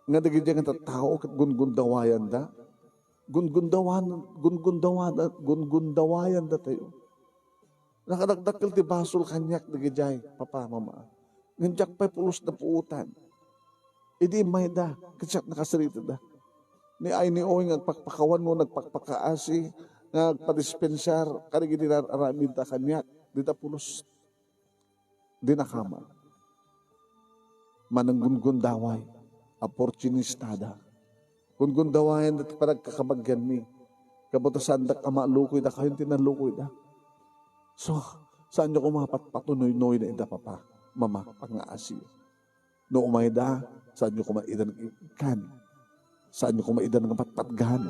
nga dagiti nga tattao ket gungundawayanda? Gungundawan-, gungundawan-, gungundawayanda tayo. Nakadakdakkel ti basol kaniak dagidiay, papa, mama. Ngem diak pay pulos napuotan. Idi immayda, ket siak nakasaritada. Ni ay ni oy nga agpakpakawan wenno agpakpakaasi, nga agpadispensar kadagiti nar-aramidda kaniak, dita pulos. Dinakaman. Mananggungundaway, oportunistada. Gungundawayanda ti panagkakabagianmi. Gapu ta saandak a malukoy dakayo ti nalukoyda. So, saanyo koma patpatunuynoyna ida, Papa, Mama, pangngaasiyo. No umayda, saanyo koma ida nga ikkan. Saanyo koma ida nga patpatgan.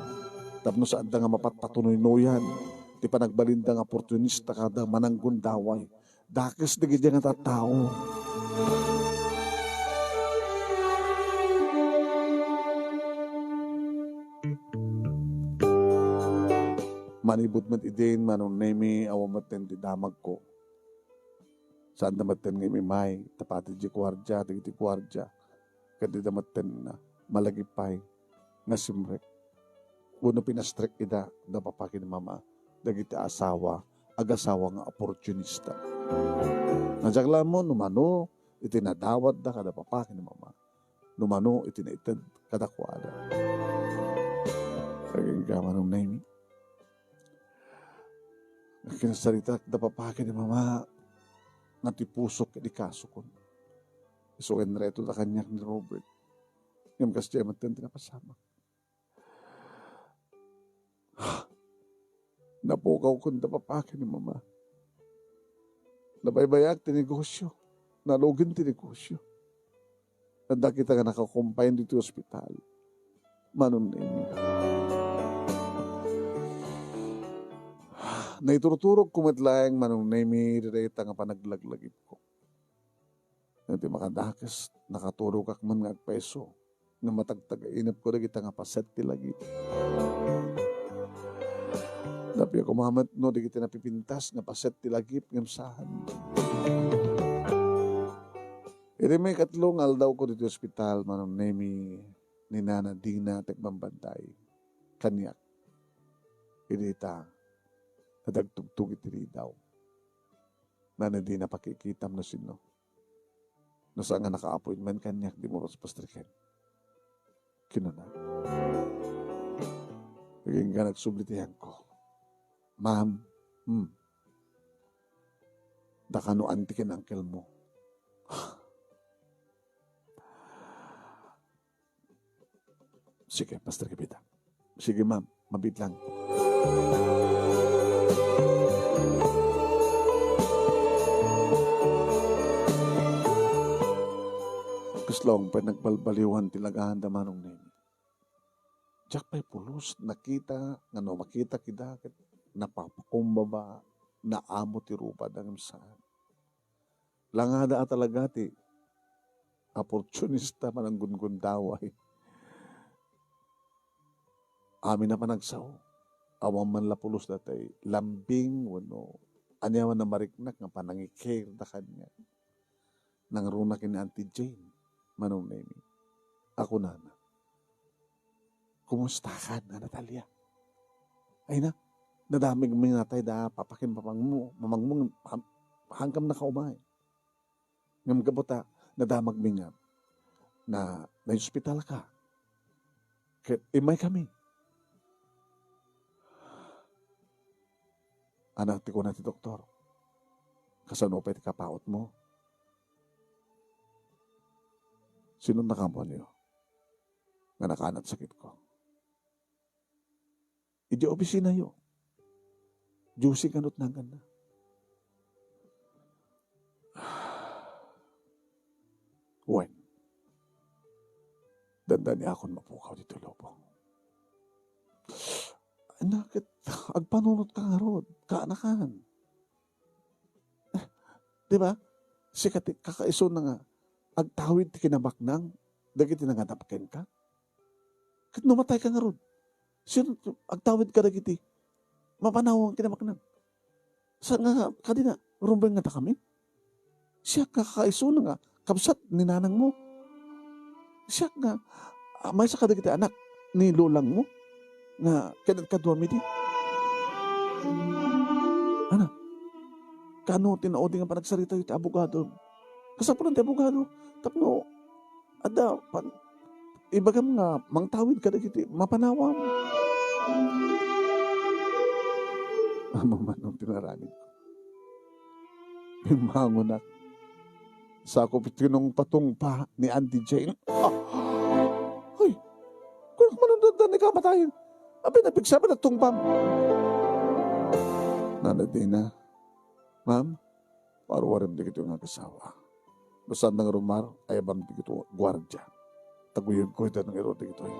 Tapno saanda nga mapatpatunuynoyan ti panagbalinda nga oportunista kada mananggundaway. Dakes dagiti nga tattao. Manipud met idin, Manong Nemi, awan metten ti damagko. Saanda metten nga imimay, ta pati di guardia, dagiti guardia, ket dida metten malagipay nga simrek. Wenno pinastrek ida da Papa ken Mama, dagiti asawa, agasawa nga oportunista. Nadiak la ammo no mano iti nadawatda kada Papa ken Mama, no mano iti naited kadakuada. Agingga, Manong Nemi. Kinsaritak da Papa ken ni Mama nga ti pusok ket ikasokon. Isu nga inretoda kaniak ni Robert. Ngem kasdiay metten ti napasamak. Napukawkon da Papa ken ni Mama. Nabaybayak ti negosio. Nalugen ti negosio. Adda kita nga nakakumpay ditoy ospital, Manong Nemi. Naiturturogko met laeng, Manong Nemi, dayta nga panaglaglagipko. Ngem ti makadakes, nakaturogak man nga agpayso nga matagtagainepko dagita nga paset ti lagip. Napia koma met no dagiti napipintas nga paset ti lagip ngem saan. Iti maikatlo nga aldawko ditoy ospital, Manong Nemi, ni Nana Dina ti agbambantay kaniak. Idi ita, nadagtugtog iti ridaw. Nana Dina, pakikitam no sino. No saan nga naka-appointment kaniak, dimo paspastreken. Kinuna. Agingga, nagsubli ti yangko. Ma'am, hmm. Dakano anti ken uncle mo. Sige, Pastor Kapita. Sige, ma'am. Mabiit lang. Kasla pay nagbalbaliwan ti lagaanda, Manong Nemi. Diak pay pulos nakita nga no makitak ida ket napapakumbaba, naamo ti rupada ngem saan. Langada a talaga ti oportunista, mananggundaway. Amin a panagsao, awan man la pulos dayta lambing wenno ania man a mariknak nga panangikirda kaniak. Nangruna ken ni Auntie Jane, Manong Nemi. A kunana, "Kumustakan, a Natalia?" Ay na, nadamagmi ngarud da Papa ken Mamangmo, Mamangmo, ham-, hangkam nakaumay. Ngem gapu ta nadamagmi nga na, naospitalka. Ket immaykami. Anak, ti kuna ti doktor, kasano pay ti kapautmo? Sino nakaammoanyo nga nakaanad sakitko? Idi opisinayo. Josie kanut nanganna. Wen, dandaniakon mapukaw ditoy lubong. Ay na ket, agpanunotka ngarud, kaanakan. Eh, di ba? Sika ti kakaisuna nga agtawid ti kinabaknang dagiti nangadap kenka. Ket no matayka ngarud, sino ti agtawid kadagiti mapanawam a kinabaknang? Sa nga, kadi na, rumbeng nga dakami? Siak nga kakaisuna nga kabsat ni nanangmo. Siak nga, ah, maysa kadagiti anak ni lolangmo nga kinadkaduami di. Ana, kano ti naudi nga panagsaritayo ti abogado? Kasapulan ti abogado, tapno adda pan-, ibagam nga mangtawid kadagiti mapanawam. Ammom man no ti naaramidko. Bimmangonak. Sakop iti nungpatungpa ni Auntie Jane. Ah! Ay! Kunak man, anda ni kamatayen? Abi, napigsabi na tungpam. Nana Dina, Ma'am, paruarem dagitoy nga agasawa. No saan nga rumar, ayabam dagitoy guardia. Taguyodko ita nga iru dagitoy.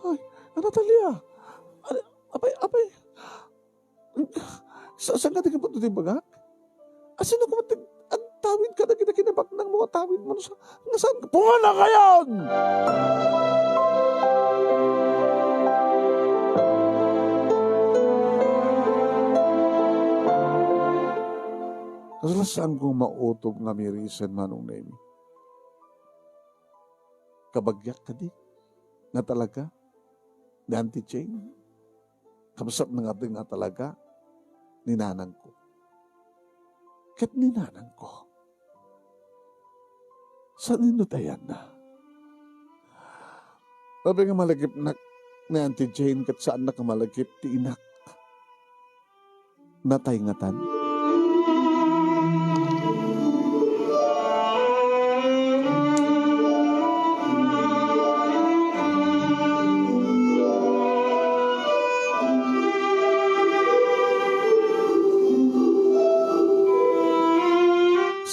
Ay, Natalia! Ay, apay, apay! Sa, saan ka di ka patuloy bagak? Asino ka man ti agtawid ka dagiti kinabaknang mo, atawid mo sa, nga saan ka? Punga na kayan! Kasla saan kong mautob nga mirisen, Manong Nemi? Kabagiak kadi nga talaga ni Auntie Jane? Kabsat na nga nga talaga ni nanangko. Ket ni nanangko, saan inno ti ayanna? Apay nga malagipnak ni Auntie Jane ket saannak a malagip ti inak? Natay ngatan?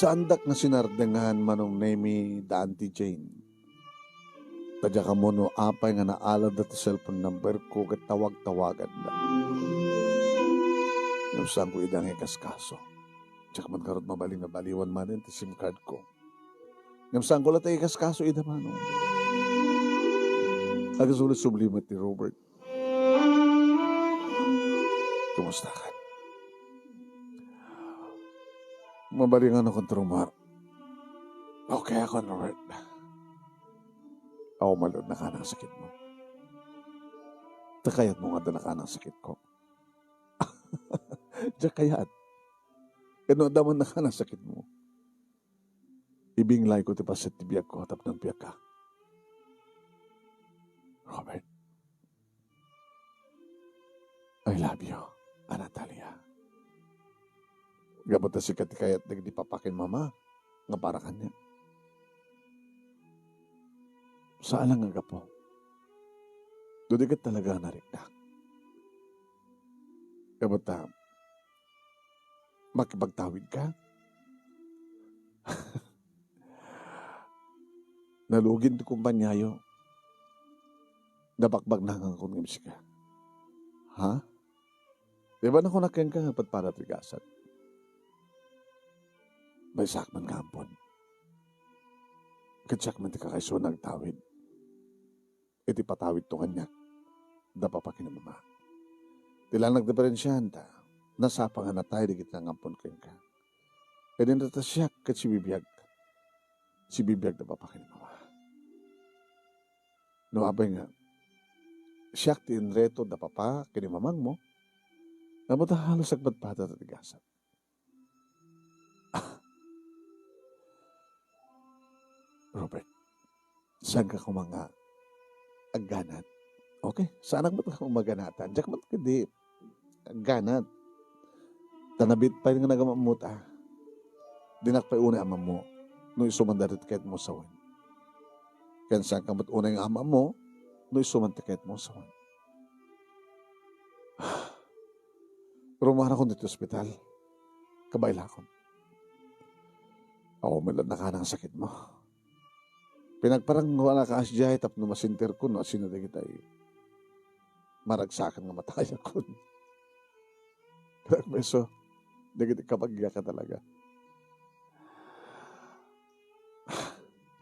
Saandak nga sinardengan, Manong Nemi, da Auntie Jane. Ta diak ammo no apay nga naaladda ti cellphone number ko ket tawag-tawaganda. Ngem saanko ida nga ikaskaso. Diak man ngarud mabalin nga baliwan manen ti SIM card ko. Ngem saanko latta ikaskaso ida, Manong. Agasubli-subli met ni Robert. Kumusta ka? Mabalingan ako, Romar. Okay ako, Robert. Aw, malod na ka ng sakit mo. Ta kayat mo nga dala ka ng sakit ko. Diak kayat. Kano daman na ka ng sakit mo. Ibinglay ko ti paset ti biag ko tapno agbiag ka. Robert, I love you, a Natalia. Gapu ta sika ti kayat dagiti papa ken mama nga para kaniak. Saan lang nga gapu. Dudi ket talaga nga nariknak. Gapu ta, makipagtawid ka? Nalugin ti kumpaniayo. Nabakbaknangan ko ngem sika. Ha? Di ba nakunak kenka nga padpada ti gasat? Maysaak man nga ampon. Ket siak man ti kakaisuna nga agtawid. Iti patawidto kaniak, da papa ken ni mama. Ti lang nagdiferensiaan ta, nasapa nga natay dagiti nangampon kenka. Ket inreto siak ket sibibiag. Sibibiag da papa ken ni mama. No apay nga, siak ti inreto da papa ken ni mamangmo, ngem ta halos agpadpada ti gasat. Robert, saanka koma nga agganat? Okay, saanak met nga koma agganatan. Diak met kadi agganat. Ta nabit pay nga nagamammo ta. Dinak pay unay amammo no isu man daytoy ti kayatmo sawen. Ken saanka met unay nga amammo no isu man ti kayatmo sawen. Rumarakon ditoy ospital. Kabaelakon. Aw, met latta nakanak nga sakit mo. Pinagparang ko a nakaasdiay tapno masinterko no asino dagitay maragsakan nga matayakon. Nagbeso, dagiti kabagiak talaga.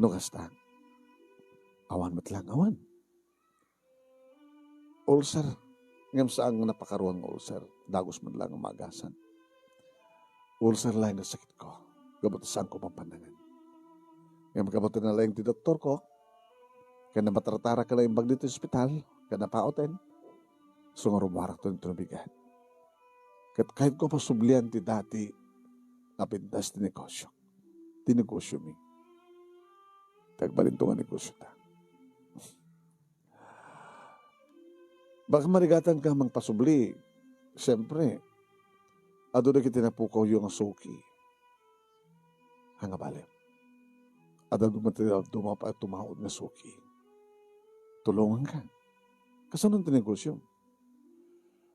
No kasta, awan met lang, awan. Ulcer. Ngem saan nga napakaruan nga ulcer. Dagus met lang nga maagasan. Ulcer laeng nga sakitko. Gapu ta saanko pampannangan. Ngem gapu ta nalaing ti doktorko, ken napatartarak ken naimbag ditoy ospital, ken napauten, isu nga rumuarakto ditoy bigat. Ket kayatko pasublian ti dati nga pintas ti negosio. Ti negosiomi. Ti agbalinto nga negosiota. Baka marigatanka mangpasubli. Siyempre, adu dagiti napukawyo nga suki. Ania bale? Adda duma-, duma pay tumaud nga suki. Tulonganka. Kasano ti negosio?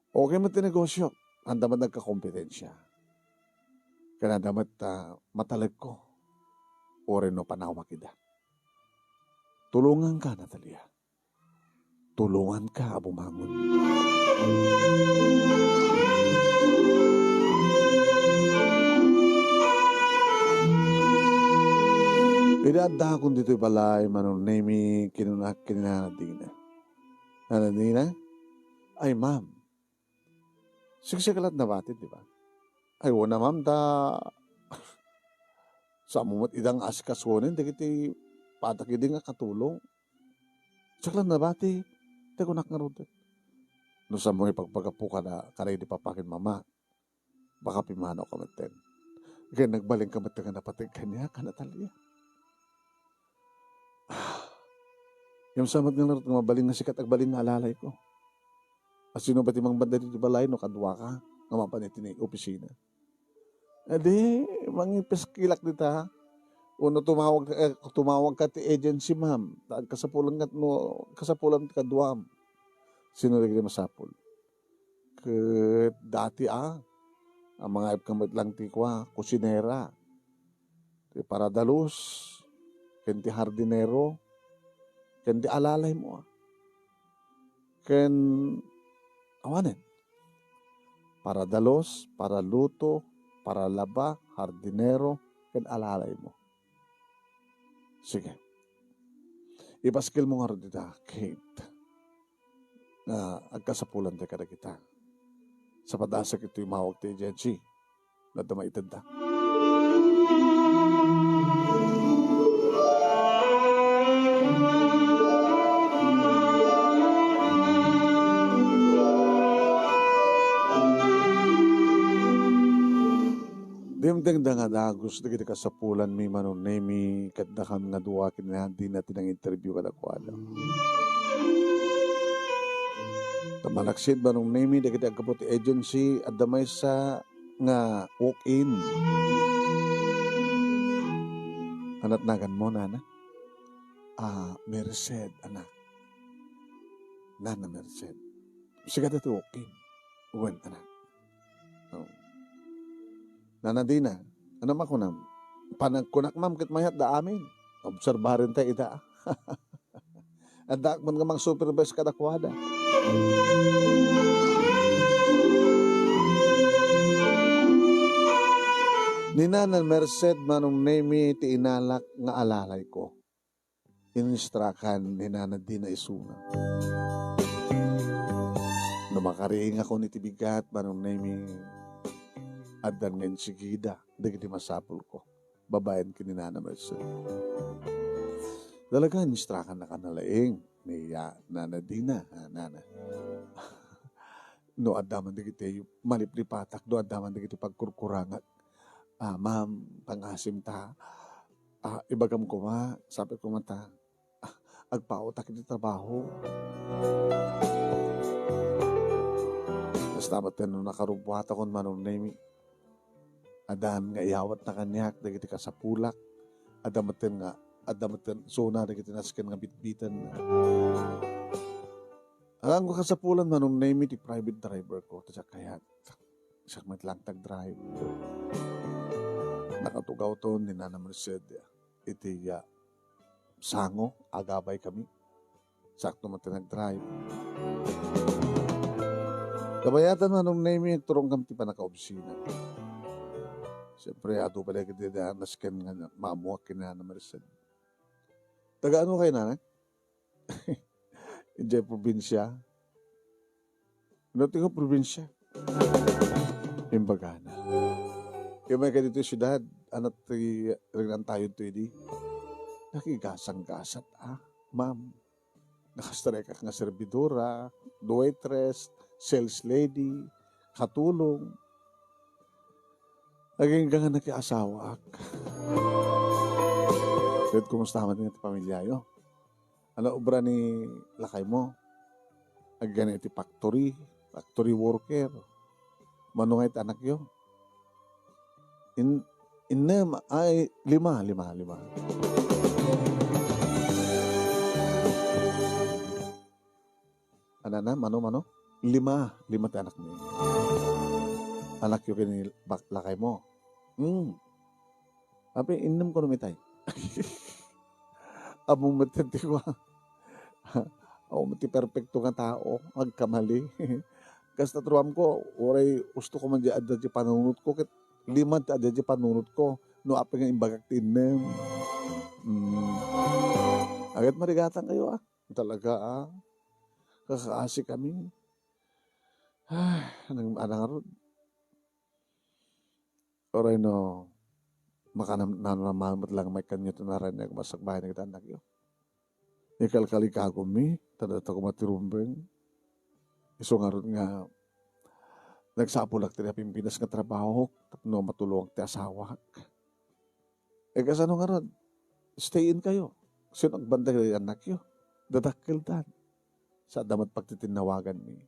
Okay man ti negosio, anda man nagkakompetensia. Ken adda met, ah, matalekko, uray no panawak ida. Tulonganka, Natalia. Tulonganka a bumangon. Idi addakon ditoy balay, Manong Nemi, kinunak ken ni Nana Dina. Nana Dina, "Ay, ma'am, siksika la't nabati, di ba?" "Ay, wen a, ma'am, ta saan mo met ida nga asikasunen dagiti patak idi nga katulong. Siak la't nabati, ti kunak ngarud." "No saan mo ipagpagapu kada, kada idi papa ken mama, baka pimanawka metten. Ken nagbalinka metten nga napateg kaniak, a Natalia." "Ah, ngem saan met ngarud nga mabalin nga sika ti agbalin nga alalayko? A sino pay ti mangbanda ditoy balay no kaduaka nga mapan iti opisina?" "Adi, mangipiskilak dita. Wenno tumawag, eh, tumawagka ti agency, ma'am. Ta agkasapulan nga no, kasapulan ti kaduam." "Sino dagiti masapul?" "Ket dati a, a mangaibka met lang ti kua, kusinera, ti paradalus, ken ti hardinero, ken ti alalaymo a. Ken awanen, paradalus, paraluto, paralaba, hardinero, ken alalaymo." "Sige. Ipaskilmo ngarud ita, Kate, nga agkasapulan ti kadagita. Sa padasek iti imawag ti agency, no adda maitedda." Dimtengda nga dagus dagiti kasapulanmi, Manong Nemi, ket dakam nga dua ken ni Nana Dina ti nang-interview kadakuada. Ta malaksid, Manong Nemi, dagiti aggapu ti agency, adda maysa nga walk-in. Ania ti naganmo, nana? Ah, Merced, anak. Nana Merced. Sika daytoy walk-in. Wen, anak. Oh. Nana Dina, ania makunam? Panagkunak, ma'am, ket mayat da amin. Obserbarinta ida. Addaak man nga mang-supervise kadakuada. Ni Nana Merced, Manong Nemi, ti inalak nga alalayko. Ininstrakan ni Nana Dina isuna. No makariingakon iti bigat, Manong Nemi, addan nga insigida dagiti masapulko babaen ken ni Nana Merced. Talaga, ininstrakannaka a nalaing ni, ah, Nana Dina, ah, Nana. No adda man dagiti maliplipatak, no adda man dagiti pagkurkurangak, ah, ma'am, pangasim ta, ah, ibagam koma, sapay koma ta, ah, agpaotak iti trabaho. Kasta met no nakarubbuatakon, Manong Nemi, addan nga iyawatna kaniak dagiti kasapulak. Adda metten nga, adda metten isuna dagiti nasken nga bitbiten. Addan nga kasapulan, Manong Nemi, ti private driver ko, ta siak kayat. Siak met lang ti agdrive. Nakatugawton ni Nana Merced iti, ah, sango, agabay kami. Sakto met ti nagdrive. Kabayatan, Manong Nemi, agturongkam ti pannakaobsina. Siyempre, adu pay dagiti nasken nga maammoak ken ni Nana Merced. Taga ano kayo, nanay? Idiay probinsia? No, ti nga probinsia. Imbagana. Kaya may ka dito syudad, anak ti regnan tayo to idi. Nakigasang-gasat, ah, ma'am. Nakastrek ak nga servidora, waitress, sales lady, katulong. Agingga nga nakiasawaak. Ket kumusta man ti pamilyayo? Ano obra ni lakaymo? Agingga iti factory, factory worker. Mano nga iti anakyo? In-, innem, ay, lima, lima, lima. Anana, mano, mano? Lima, lima ti anakmi. Anakyo ken ni bak-, lakaymo. Hmm. Apay, innem kuno mi tay. Ammom met ti kua. Ammom ti perfecto nga tao, agkamali. Kasta, ruamko, uray gusto ko man di adda di panunotko, ket lima ti adda di panunotko, no apay nga imbagak ti innem. Hmm. Agad marigatang kayo, ah. Talaga, ah. Kakaasi kami. Ay, anang, anang arud. Uray no, makanam-, nanamnama met lang maikkanyo ti narayna nga masakbayan dagiti annakyo. Ikalkalikagummi, ta data koma ti rumbeng. Isu ngarud nga nagsapulak ti napimpinas nga trabahok tapno matulongak ti asawak. E, kasano ngarud? Stay in kayo. Sino agbantay dagiti annakyo? Dadakkeldan. Sa adda met pagtitinnawaganmi.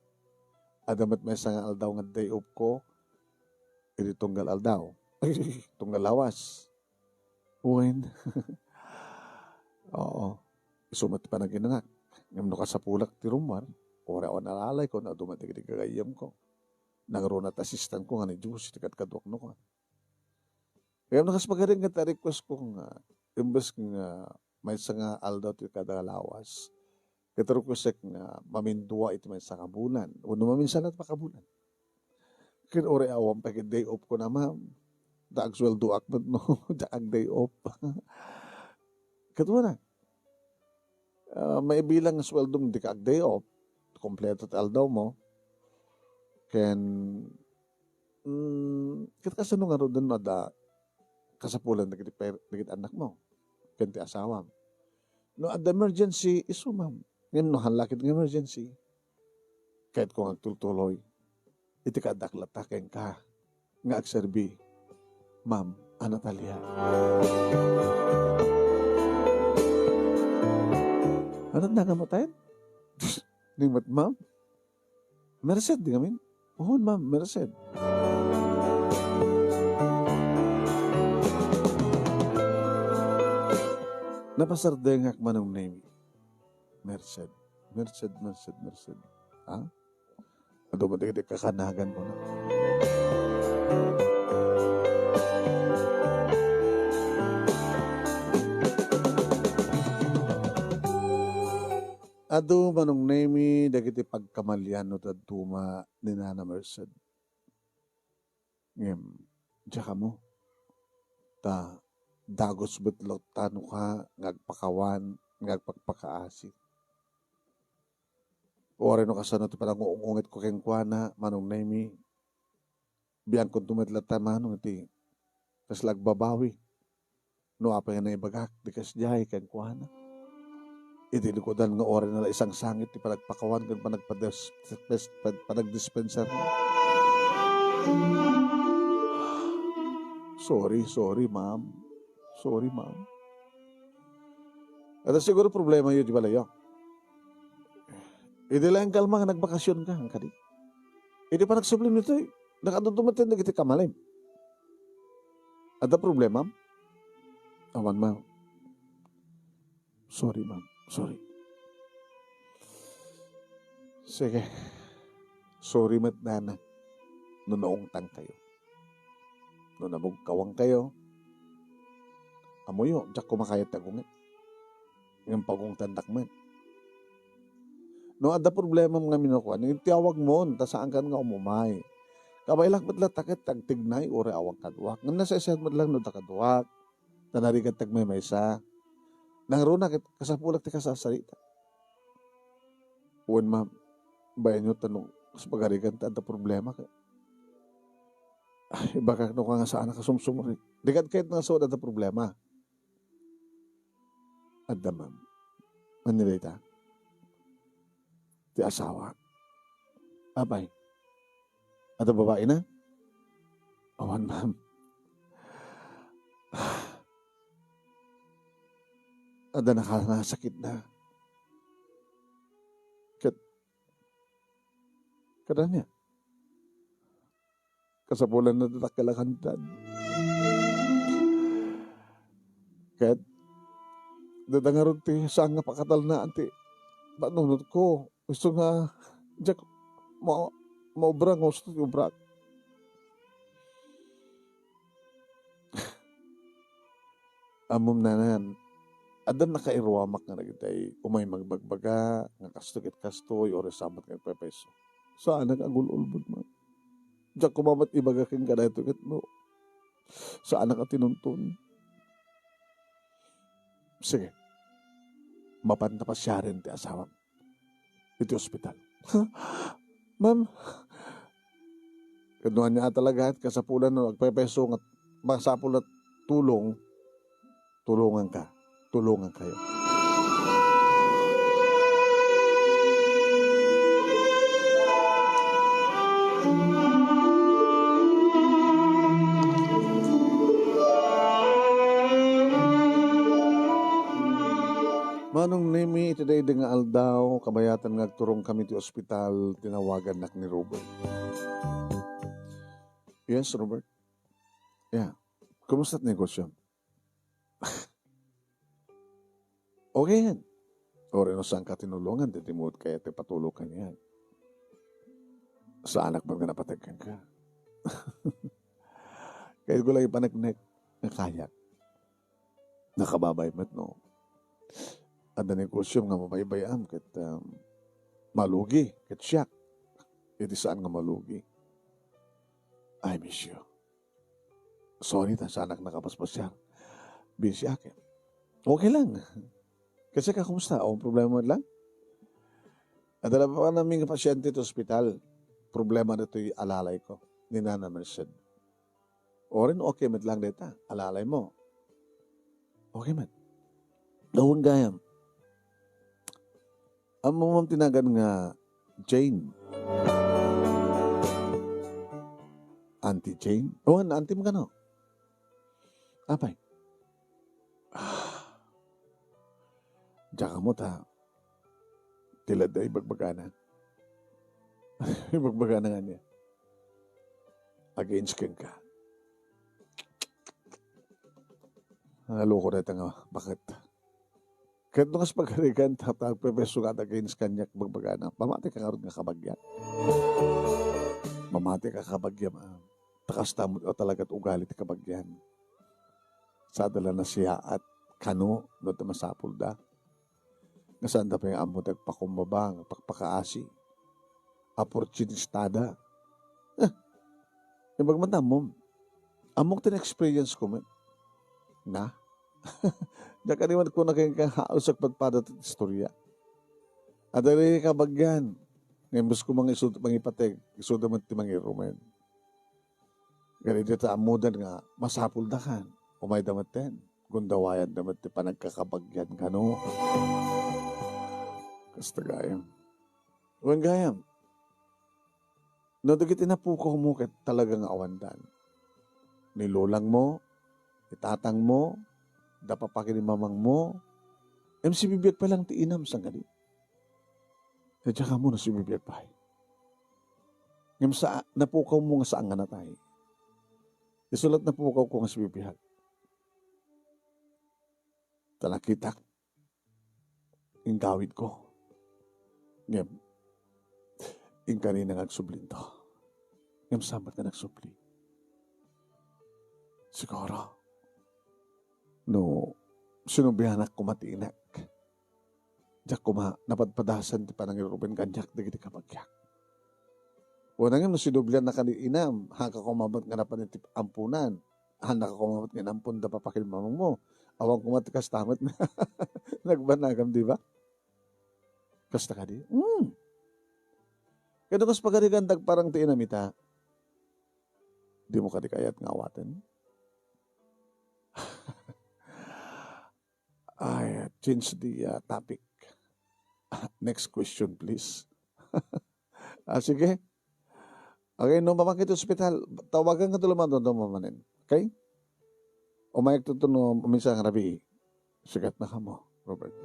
Adda met maysa nga aldaw nga day off ko, iti tunggal aldaw. Tunggal lawas. Wen. Oo. Isu met ti panaginanak. Ngem no kasapulak ti rummuar, uray awan alalaykon, adu met dagiti gagayyemko. Nangruna ti assistantko nga ni Josie ti kadkaduak no kuan. Ngem no kas pagarigan ti requestko nga, imbes nga maysa nga aldaw ti kada lawas, ket requestek nga mamindua iti maysa nga bulan, wenno maminsan latta pakabulan. Ket uray awan pay ket day off ko na, ma'am. Ta agsueldoak met no, diak ag-day off. Ket wen, ah, maibilang nga sueldom dika ag-day off, kompleto ti aldawmo. Ken, mm, ket kasano ngaruden no adda kasapulan dagiti per-, dagiti annakmo ken ti asawam? No adda emergency, isu, ma'am. Ngem no haan la ket nga emergency, kayatko nga agtultuloy iti kaaddak latta kenka nga agserbi, Ma'am a Natalia. Ano, nagamo tayo? Ni met, ma'am? Merced, di ngamin? Oo, ma'am, merced. Napasardengak, Manong Nemi. Merced. Merced, merced, merced. Ha? Adu met dagiti kakanagan ko na. Adu, Manong Nemi, dagiti pagkamalian no dadduma ni Nana Merced. Ngem, diak ammo. Ta, dagus met latta no ka nga agpakawan, nga agpakpakaasi. Uray no kasano ti panangung-ungitko kenkuana, Manong Nemi, biangkonto met latta, Manong, iti kasla agbabawi. No apay nga naibagak, di kasdiay kenkuana. Iti likudan nga uray nala isangsangit ti panagpakawan ken panagpadis-, pes-, pad-, panagdispenser. Sorry, sorry, ma'am. Sorry, ma'am. Adda siguro problema yo di balayo. Idi laeng kalma nga nagbakasyon ka, ang kadi. Idi panagsublim ditoy, nakadudumat yan dagiti kamalim. Adda problema? Awan, ma'am. Sorry, ma'am. Sorry. Sige. Sorry met, nana. No naungtan kayo. No nabugkawan kayo. Amoyo, diak kumakayat ti agungit. Ngem pagungtandak met. No adda problemam nga minukuan, itiyawagmon, ta saankan nga umumay. Kabaelak met latta ket agtignay uray awan kaduak. Ngem nasaysayat met lang no adda kaduak. Ta narigat ti agmaymaysa. Nangruna ket kasapulak ti kasasarita. Wen, ma'am, bayanyo ta no kas pagarigan ta adda problema ket, ay, ibagak no ka nga saan a kasumsumrek. Di kad kayat nga sao adda problema. Adda, ma'am. Ania dayta? Ti asawa. Apay? Adda babaina? Awan, ma'am. Adda nakanasakitna. Ket, kadania? Kasapulan na dakkel a kantad. Ket, dada ngarud ti saan nga pakatalnaan ti panunotko. Isu nga, diak ma-, maubra nga usto ti ubrak. Ammom, nanan, addan nakairuamak nga dagitay umay magbagbaga nga kasto ket kastoy, uray sa met nga agpaypayso. Saanak nga agul-ulbod, ma'am. Diak koma met ibaga kenka daytoy ket no, saanak nga tinuntun. Sige. Mapanta pasiaren ti asawam iti ospital. Ma'am, ket no ania a talaga, kasapulan no agpaypayso nga masapul a tulong, tulonganka. Tulongankayo. Manong Nemi, iti daydi nga aldaw, kabayatan nga agturongkami ti ospital, tinawagannak ni Robert. Yes, Robert? Yeah. Kumusta ti negosyo? Okay yan. Uray no saanka tinulongan, daytoy met kayat ti patulong kaniak. Saanak met nga napateg kenka. Kayatko lang ipaneknek nga kayak. Nakababay met no adda negosyo nga mabaybay-am ket, um, malugi ket siak iti saan nga malugi. I miss you. Sorry ta saanak nakapaspasiar. Busy ak. Okay lang. Kasika, kumusta? Awan problema met lang? Adda la pay amin nga pasyente iti ospital. Problema daytoy alalay ko, ni Nana Merced. Uray no okay met lang dayta, alalaymo. Okay met. Awan gayam. Ammom ti nagan nga Jane? Auntie Jane? Awan, auntie mo kano? Apay? Ah. Diak ammo ta ti ladda ibagbagana. Ibagbagana nga ania? Against kenka. Naloko dayta nga baket. Ket no kas pagarigan, ta, ta, agpaypayso nga against kaniak, bagbagana, mamatika ngarud nga kabagian. Mamatika kabagian, ah. Ta kasta met talaga ti ugali ti kabagian. Saan da la nasiaat kano no ta masapulda. Nga saan da pay nga ammo ti agpakumbaba, nga pakpakaasi. Oportunistada. Eh, imbag man ta ammom. Ammok ti na-experience ko met. Na? Diak kadi met kuna kenka, haus agpadpada ti istorya. Adda dagiti kabagian. Nga imbes ko mangisut-, mangipateg, isuda met ti mangirumen. Ngem dita ammoda nga masapulda kan, umayda metten, gundawayanda met ti panagkakabagian kano. Kasta gayam. Wen gayam, no dagiti napukawmo ket talaga nga awandan. Ni lolangmo, ni tatangmo, da papa ken ni mamangmo, ngem sibibiag pay lang ti inam, sangkadi. Diak ammo no sibibiag pay. Ngem sa, napukawmo nga saan nga natay. Isu la ti napukawko nga sibibiag. Ta nakitak, inggawidko. Ngem, inkanina nga agsublinto. Ngem saan met nga nagsubli? Siguro, no sinublianak koma ti inak, diak koma napadpadasan ti panangiruben kaniak dagiti kabagiak. Wen ngem no sinublianna kadi inam, haanka koma met nga napan iti amponan, haannaka koma met nga inampon da papa ken mamangmo. Awan koma ti kasta met nga nagbanagam, di ba? Kasta kadi? Hmm. Ket no kas pagarigan, agparang ti inam ita, dimo kadi kayat nga awaten? Ay, change the, uh, topic. Next question, please. Ah, sige. Okay, no, mamakit ospital, tawagan ka tulo man, no, manen. Okay? Umayag to, to, no, minsan nga rabii. Sikat na kamo, Robert.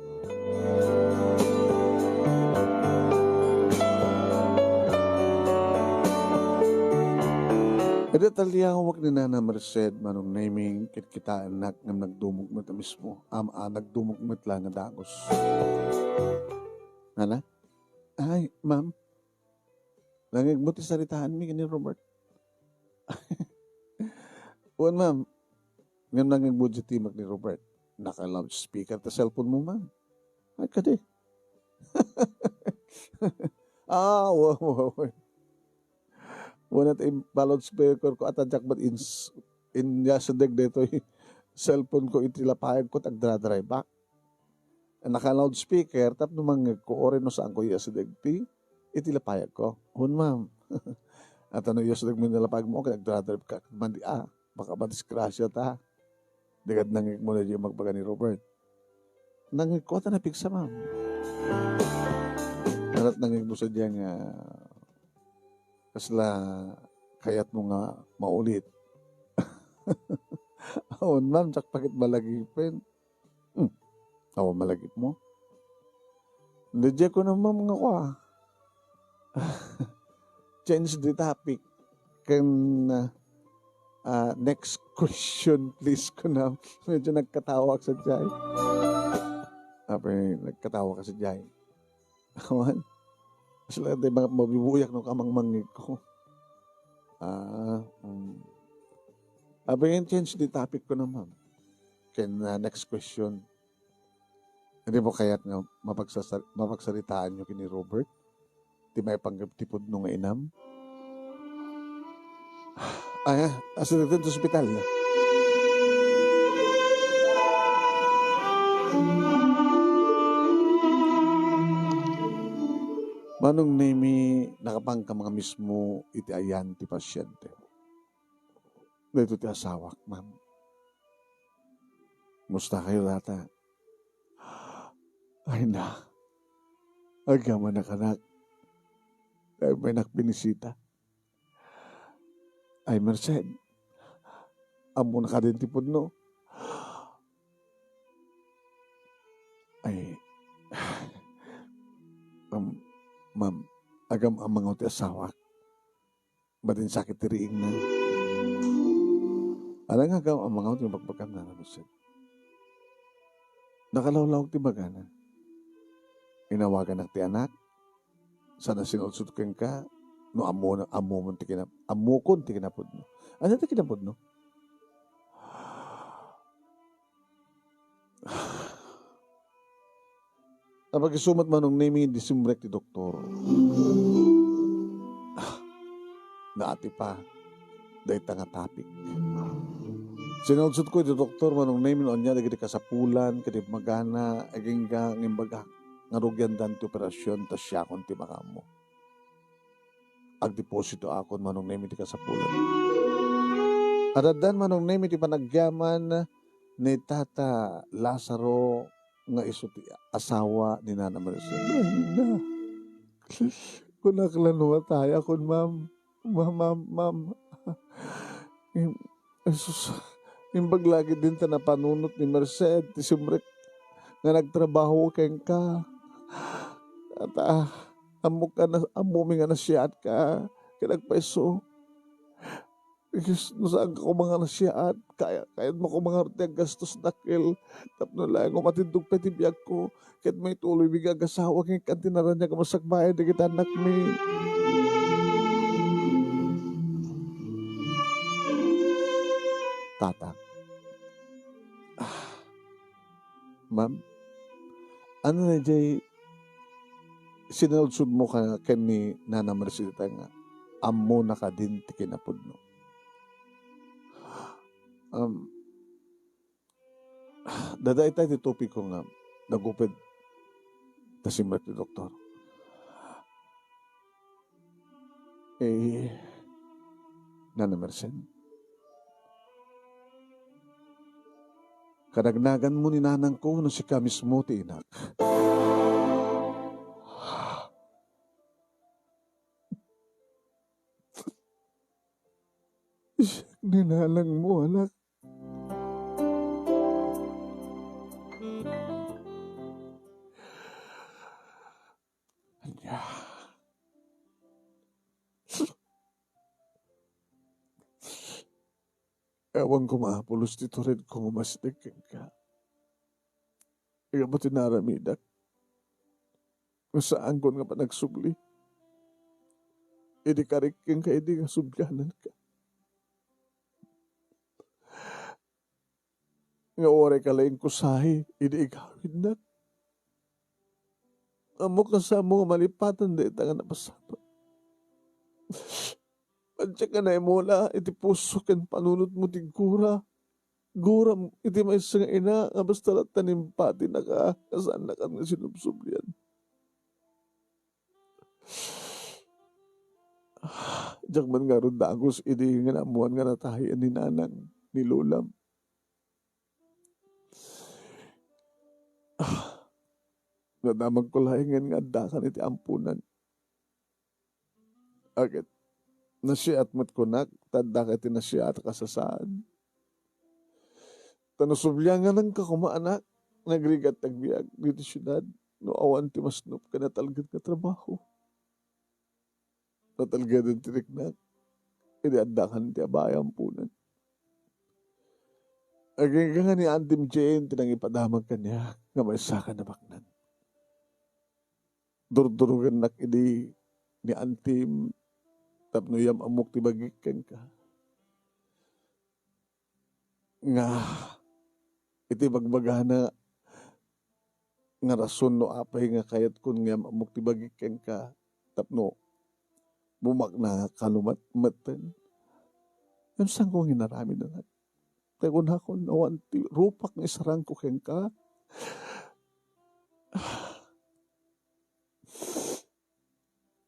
Ida taliawak ni Nana Merced, Manong Neming, kitkitaennak ngem nagdumog met a mismo. Am-, a, nagdumog met la nga dagus. Ngana? Ay, ma'am. Nangegmo ti saritaanmi ken ni Robert. Wen, ma'am. Ngem nangegmo ti timek ni Robert. Naka-loudspeaker ta cellphone mo, ma'am. Ay, kadi. Ah, wa-, wa-, wa-, Wen, ta impa-loudspeaker ko, at adyak met ins-, inyasideg daytoy cellphone ko iti lapayag ko, ta agdra-drive-ak. Naka-loudspeaker, tapno mangngeg ko, uray no saan ko iyasideg ti, iti lapayag ko. Wen, ma'am. At no iyasideg mo iti lapayag mo, ket agdra-drive ka, madi, ah, baka madisgrasya ta. Di kad nangngeg mo na di magbaga ni Robert. Nangngeg ko, ta napigsa, ma'am. Arat nangngeg mo sa diyan nga, kasla kayat mo nga maulit. Awan, ma'am, diak pa ket malagipen. Hmm. Awan malagip mo. Di, diak ko na, ma'am, nga kwa. Change the topic. Ken, ah, ah, next question, please, kunam. Medyo nagkatawa ka sa jay. Apay, nagkatawa ka sa jay. Awan. Sila, di ba, mabibuyak no kamangmangig ko. Ah, mm. Apay, change the topic ko naman. Ken, ah, next question. Hindi mo kayat nga mapagsasar-, mapagsaritaan nyo kini Robert? Ti maipanggep ti pudno nga inam? Ay, ah, asidegden ti ospital. Manong Nemi, nakapanka nga mismo iti ayan ti pasiente. Daytoy ti asawak, ma'am. Musta kayo, tata? Ay na, agyamanak, anak. Daytoy met binisita. Ay, Merced, ammona kadin ti pudno? Ay, um, ma'am, agam-amangaw ti asawak. Madinsakit ti riingna. Ala nga agam-amangaw ti bagbagam, Nana Merced. Nakalawlawag ti bagana. Inawaganak ti anak, sana sinudsod kenka, no ammona, ammomon ti kinap-, ammokon ti kinapudno. Ania ti kinapudno? Napagisumat Manong Nemi, idi simrek ti doktor. Ah, naatipa dayta nga topic. Sinudsodko iti doktor, Manong Nemi, no ania dagiti kasapulan ken immagana, agingga nga imbagak nga rugiandan ti operasyon ta siakon ti makaammo. Agdepositoakon, Manong Nemi, ti kasapulan. Addan, Manong Nemi, ti panagyaman ni Tata Lazaro nga isu ti asawa ni Nana Merced. Ay, na. Kunak la no matayakon, ma'am. Ma'am, ma'am, ma'am. Im-, Jesus, imbag la ketdin ta napanunot ni Merced ti simrek nga nagtrabaho kenka. At, ah, ammok a na-, ammomi nga nasiatka ket agpayso. Isu, no saanka koma nga nasiaat, kaya-, kayatmo koma ngarud ti aggastos, dakkel, tapno laeng umatindog pay ti biagko, ket maituloymi nga agasawa ken ikkan ti naraniag a masakbayan dagiti annakmi. Tata. Ah. Ma'am, ania daydiay sinaludsodmo ka-, ken ni Nana Merced nga ammona kadin ti kinapudno? Um, dayta ti topiko nga naguped ta simrek ti doktor. Eh, Nana Merced, kanagnaganmo ni nanangko no sika mismo ti inak. Siak ni nanangmo, anak. Ania? Awan koma, pulos ti turedko nga umasdek kenka. Ikaw met ti naaramidak. No saankon nga panagsubli. Idi karik kenka, idi nga subliananka. nga uray ka laeng kusahi idi igawidnak. Ammok a saanmo nga malipatan dayta nga napasamak. Adiak nga naimula iti puso ken panunotmo ti gura. Guram iti maysa nga ina nga basta latta nga impatinaka nga saannak nga sinubsoblian. Diak man ngarud dagus idi nga naammoan nga natayen ni nanang, ni lolam. Nadamagko laengen nga addakan iti amponan. Ket nasiat met kunak, ta addaka iti nasiatak a sasaan. Ta no subliangananka koma, anak, nagrigat ti agbiag ditoy siudad no awan ti masnop ken natalged nga trabaho. Natalgeden ti riknak idi addakan ti abay a amponan. Agingga nga ni Antim Jane ti nangipadamag kaniak nga maysakan a baknang. Durdurogennak idi ni Antim tapno iyam-ammok ti bagik kenka. Nga iti bagbagana nga rason no apay nga kayatkon nga iyam-ammok ti bagik kenka tapno bumaknangak kalumet-, metten. Ngem saanko nga inaramid, anak? Ta kunakon, awan ti rupak nga isarangko kenka.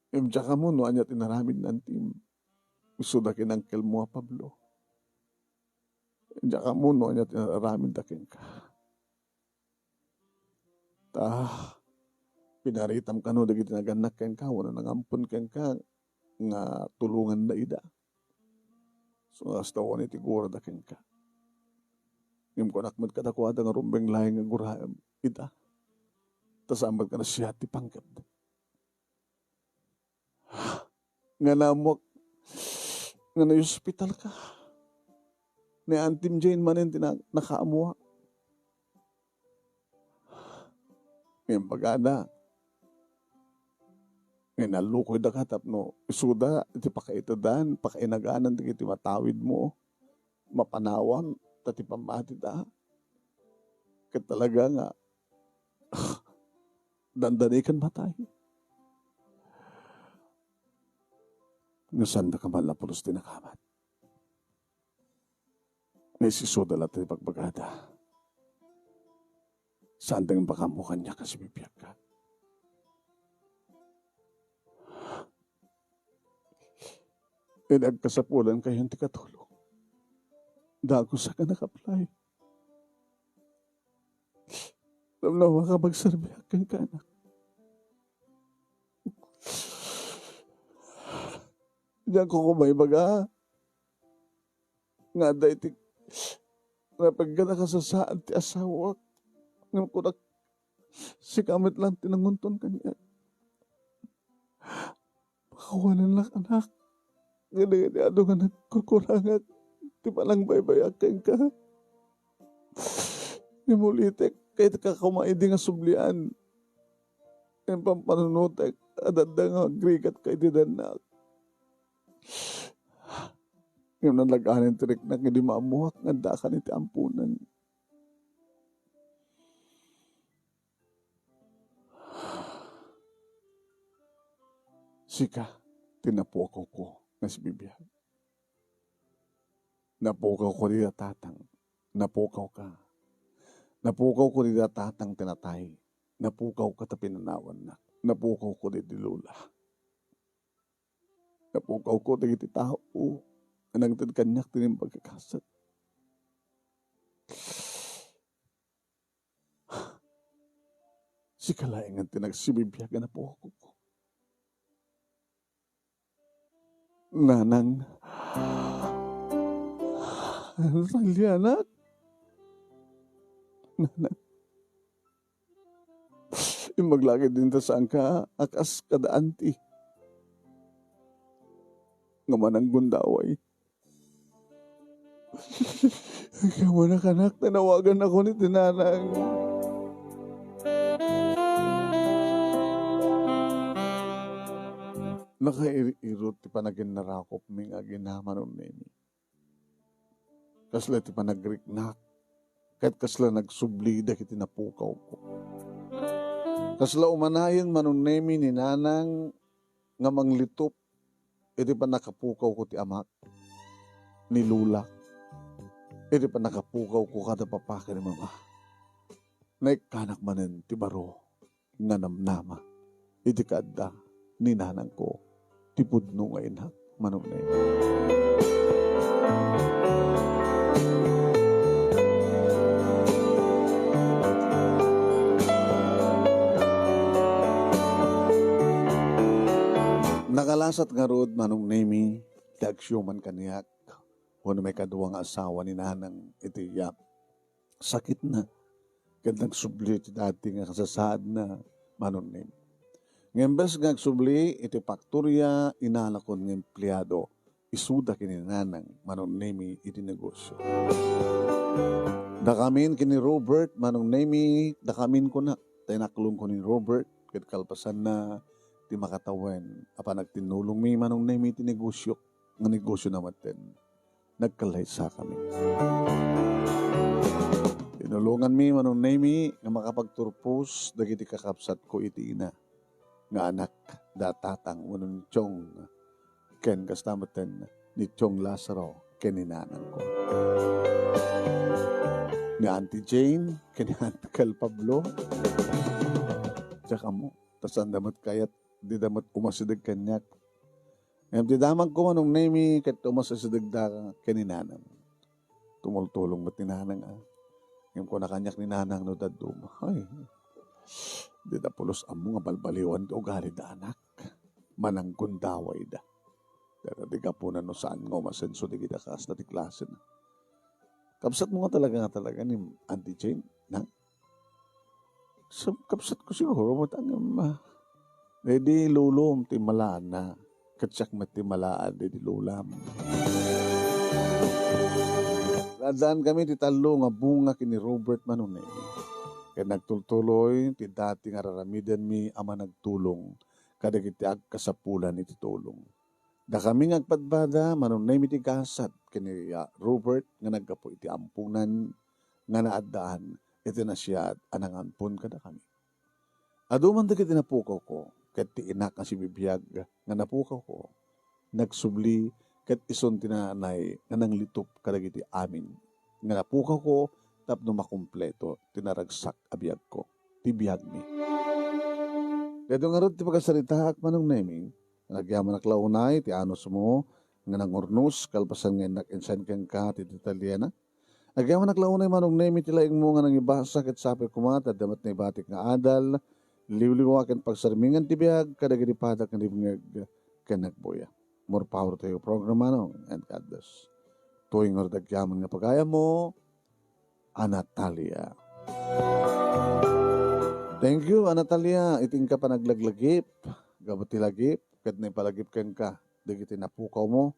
Ngem diak ammo no ania ti inaramid ni Antim. Isuda ken angkelmo a Pablo. Diak ammo no ania ti inaramidda kenka. Ta, pinaritam kano dagiti nagannak kenka, wenno nangampon kenka nga tulonganna ida. So, kasta awan iti gurada kenka. Ngem kunak met kadakuada nga rumbeng laeng nga guraem ida. Ta saan met nga nasiat ti panggepda. Nga naammoak nga naospitalka. Ni Antim Jane manen ti na-, nakaammoak. Ngem bagada, nga inallukoydaka tapno isuda iti pakaitedan, pakainaganan dagiti matawidmo, mapanawam, ta ti pammatida ket talaga nga dandani ken matay. Nga saandaka man la pulos ti nakamat. Nga isisuda latta ti bagbagada. Saanda nga makaammo kaniak a sibibiagka. Idi agkasapulankayon ti katulong, dagusak a nakaplay. Tapno awan ka pagserbiak kenka, anak. Diak koma ibaga nga adda iti napiggan a kasasaan ti asawak. Ngem kunak, sika met lang ti nangunton kaniak. Pakawanennak, anak. Kadagiti adu nga nagkurkurangak ti panangbaybayak kenka. Ngem ulitek, kayatko koma idi nga sublian. Ngem pampanunotek, adda nga agrigatka iti dannak. Ngem nalag-anen ti riknak idi maammoak nga addakan iti amponan. Sika ti napukawko nga sibibiag. Napukawko dita tatang. Napukawka. Napukawko dita tatang ti natay. Napukawka ta pinanawannak. Napukawko diti lola. Napukawko dagiti tao nga nangted kaniak ti naimbag a kaset. Sika laengen ti nagsibibiag a napukawko. Nanang. Salianak. Nanang. Imbag la ket dinta saanka a kas kada anti nga mananggundaway. Agyaman a kanak, tinawagan ako ni tinanang. Nakair-irot ti panaginnarakupmi nga aginnaman, Nemi. Kasla ti panagriknak ket kasla nagsubli dagiti napukawko. Kasla umanayen, Manong Nemi, ni Nanang nga manglitup iti pannakapukawko ti amak, ni Lola, iti pannakapukawko kada papa ken mama. Naikkanak manen ti baro nga namnama iti kaadda ni nanangko, ti pudno nga inak, Manong Nemi. Nakalasat ngarud, Manong Nemi, ti agsiuman kaniak wenno maikadua nga asawa ni Nanang iti, ah, sakitna, ket nagsubli ti dati nga kasasaadna, Manong Nemi. Nga imbes nga agsubli iti faktoria, inanakon nga empleado, isuda ken ni Nanang, Manong Nemi, iti negosio. Dakamin ken ni Robert, Manong Nemi, dakamin kunak, ta inaklongko ni Robert, ket kalpasanna ti makatawen a panagtinnulongmi, Manong Nemi, iti negosio, nga negosio na metten. Nagkallaysakami. Tinulonganmi, Manong Nemi, nga makapagturpos dagiti kakabsatko iti ina nga anak da Tatang wenno ni Chong, ken kasta metten ni Chong Lazaro ken ni nanangko. Ni Auntie Jane ken ni Uncle Pablo. Diak ammo, ta saanda met kayat, dida met umasideg kaniak. Ngem ti damagko, Manong Nemi, ket umasidegda ken ni Nanang. Tumultulong met ni Nanang, a. Ngem kuna kaniak ni Nanang no dadduma, "Ay, dida pulos ammo nga balbaliwan ti ugalida, anak. Mananggundawayda. Dayta ti gapuna no saan nga umasenso dagiti kasta ti klasena." Kabsatmo nga talaga, nga talaga ni Auntie Jane, na? Sa-, kabsatko siguro, met ngem, ah, daydi lolom ti malaanna, ket siak met ti malaad daydi lolam. Naaddankami ti tallo nga bunga ken ni Robert, Manong Nemi. Ket nagtultuloy ti dati nga raramidenmi a managtulong kadagiti agkasapulan iti tulong. Dakami nga agpadpada, Manong Nemi, ti gasat ken ni, ah, Robert nga naggapu iti amponan nga naaddaan iti nasayaat a nangampon kadakami. Adu man dagiti napukawko, ket ti inak nga sibibiag nga napukawko, nagsubli ket isun ti nanay nga nanglitup kadagiti amin nga napukawko tapno makumpleto ti naragsak a biagko, ti biagmi. Daytoy ngarud ti pagasaritaak, Manong Nemi. Agyamanak la unay ti anusmo nga nangurnos kalpasan nga innak insan kenka ti detaliena. Agyamanak la unay, Manong Nemi, ti laingmo nga nangibasa ket sapay koma ta adda met naibatik nga adal, liwliwa ken pagsarmingan ti biag kadagiti padak nga dimngeg ken nagbuya. More power to you, program, Manong, and God bless. Toy ngarud agyaman nga pagayammo, a Natalia. Thank you, a Natalia, iti inka panaglaglagip, gapu ti lagip, ket naipalagip kenka dagiti napukawmo,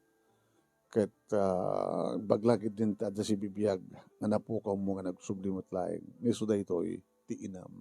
ket, ah, baglagid din ti adda sibibiag nga napukawmo nga nagsubli met laeng. Isu daytoy ti inam.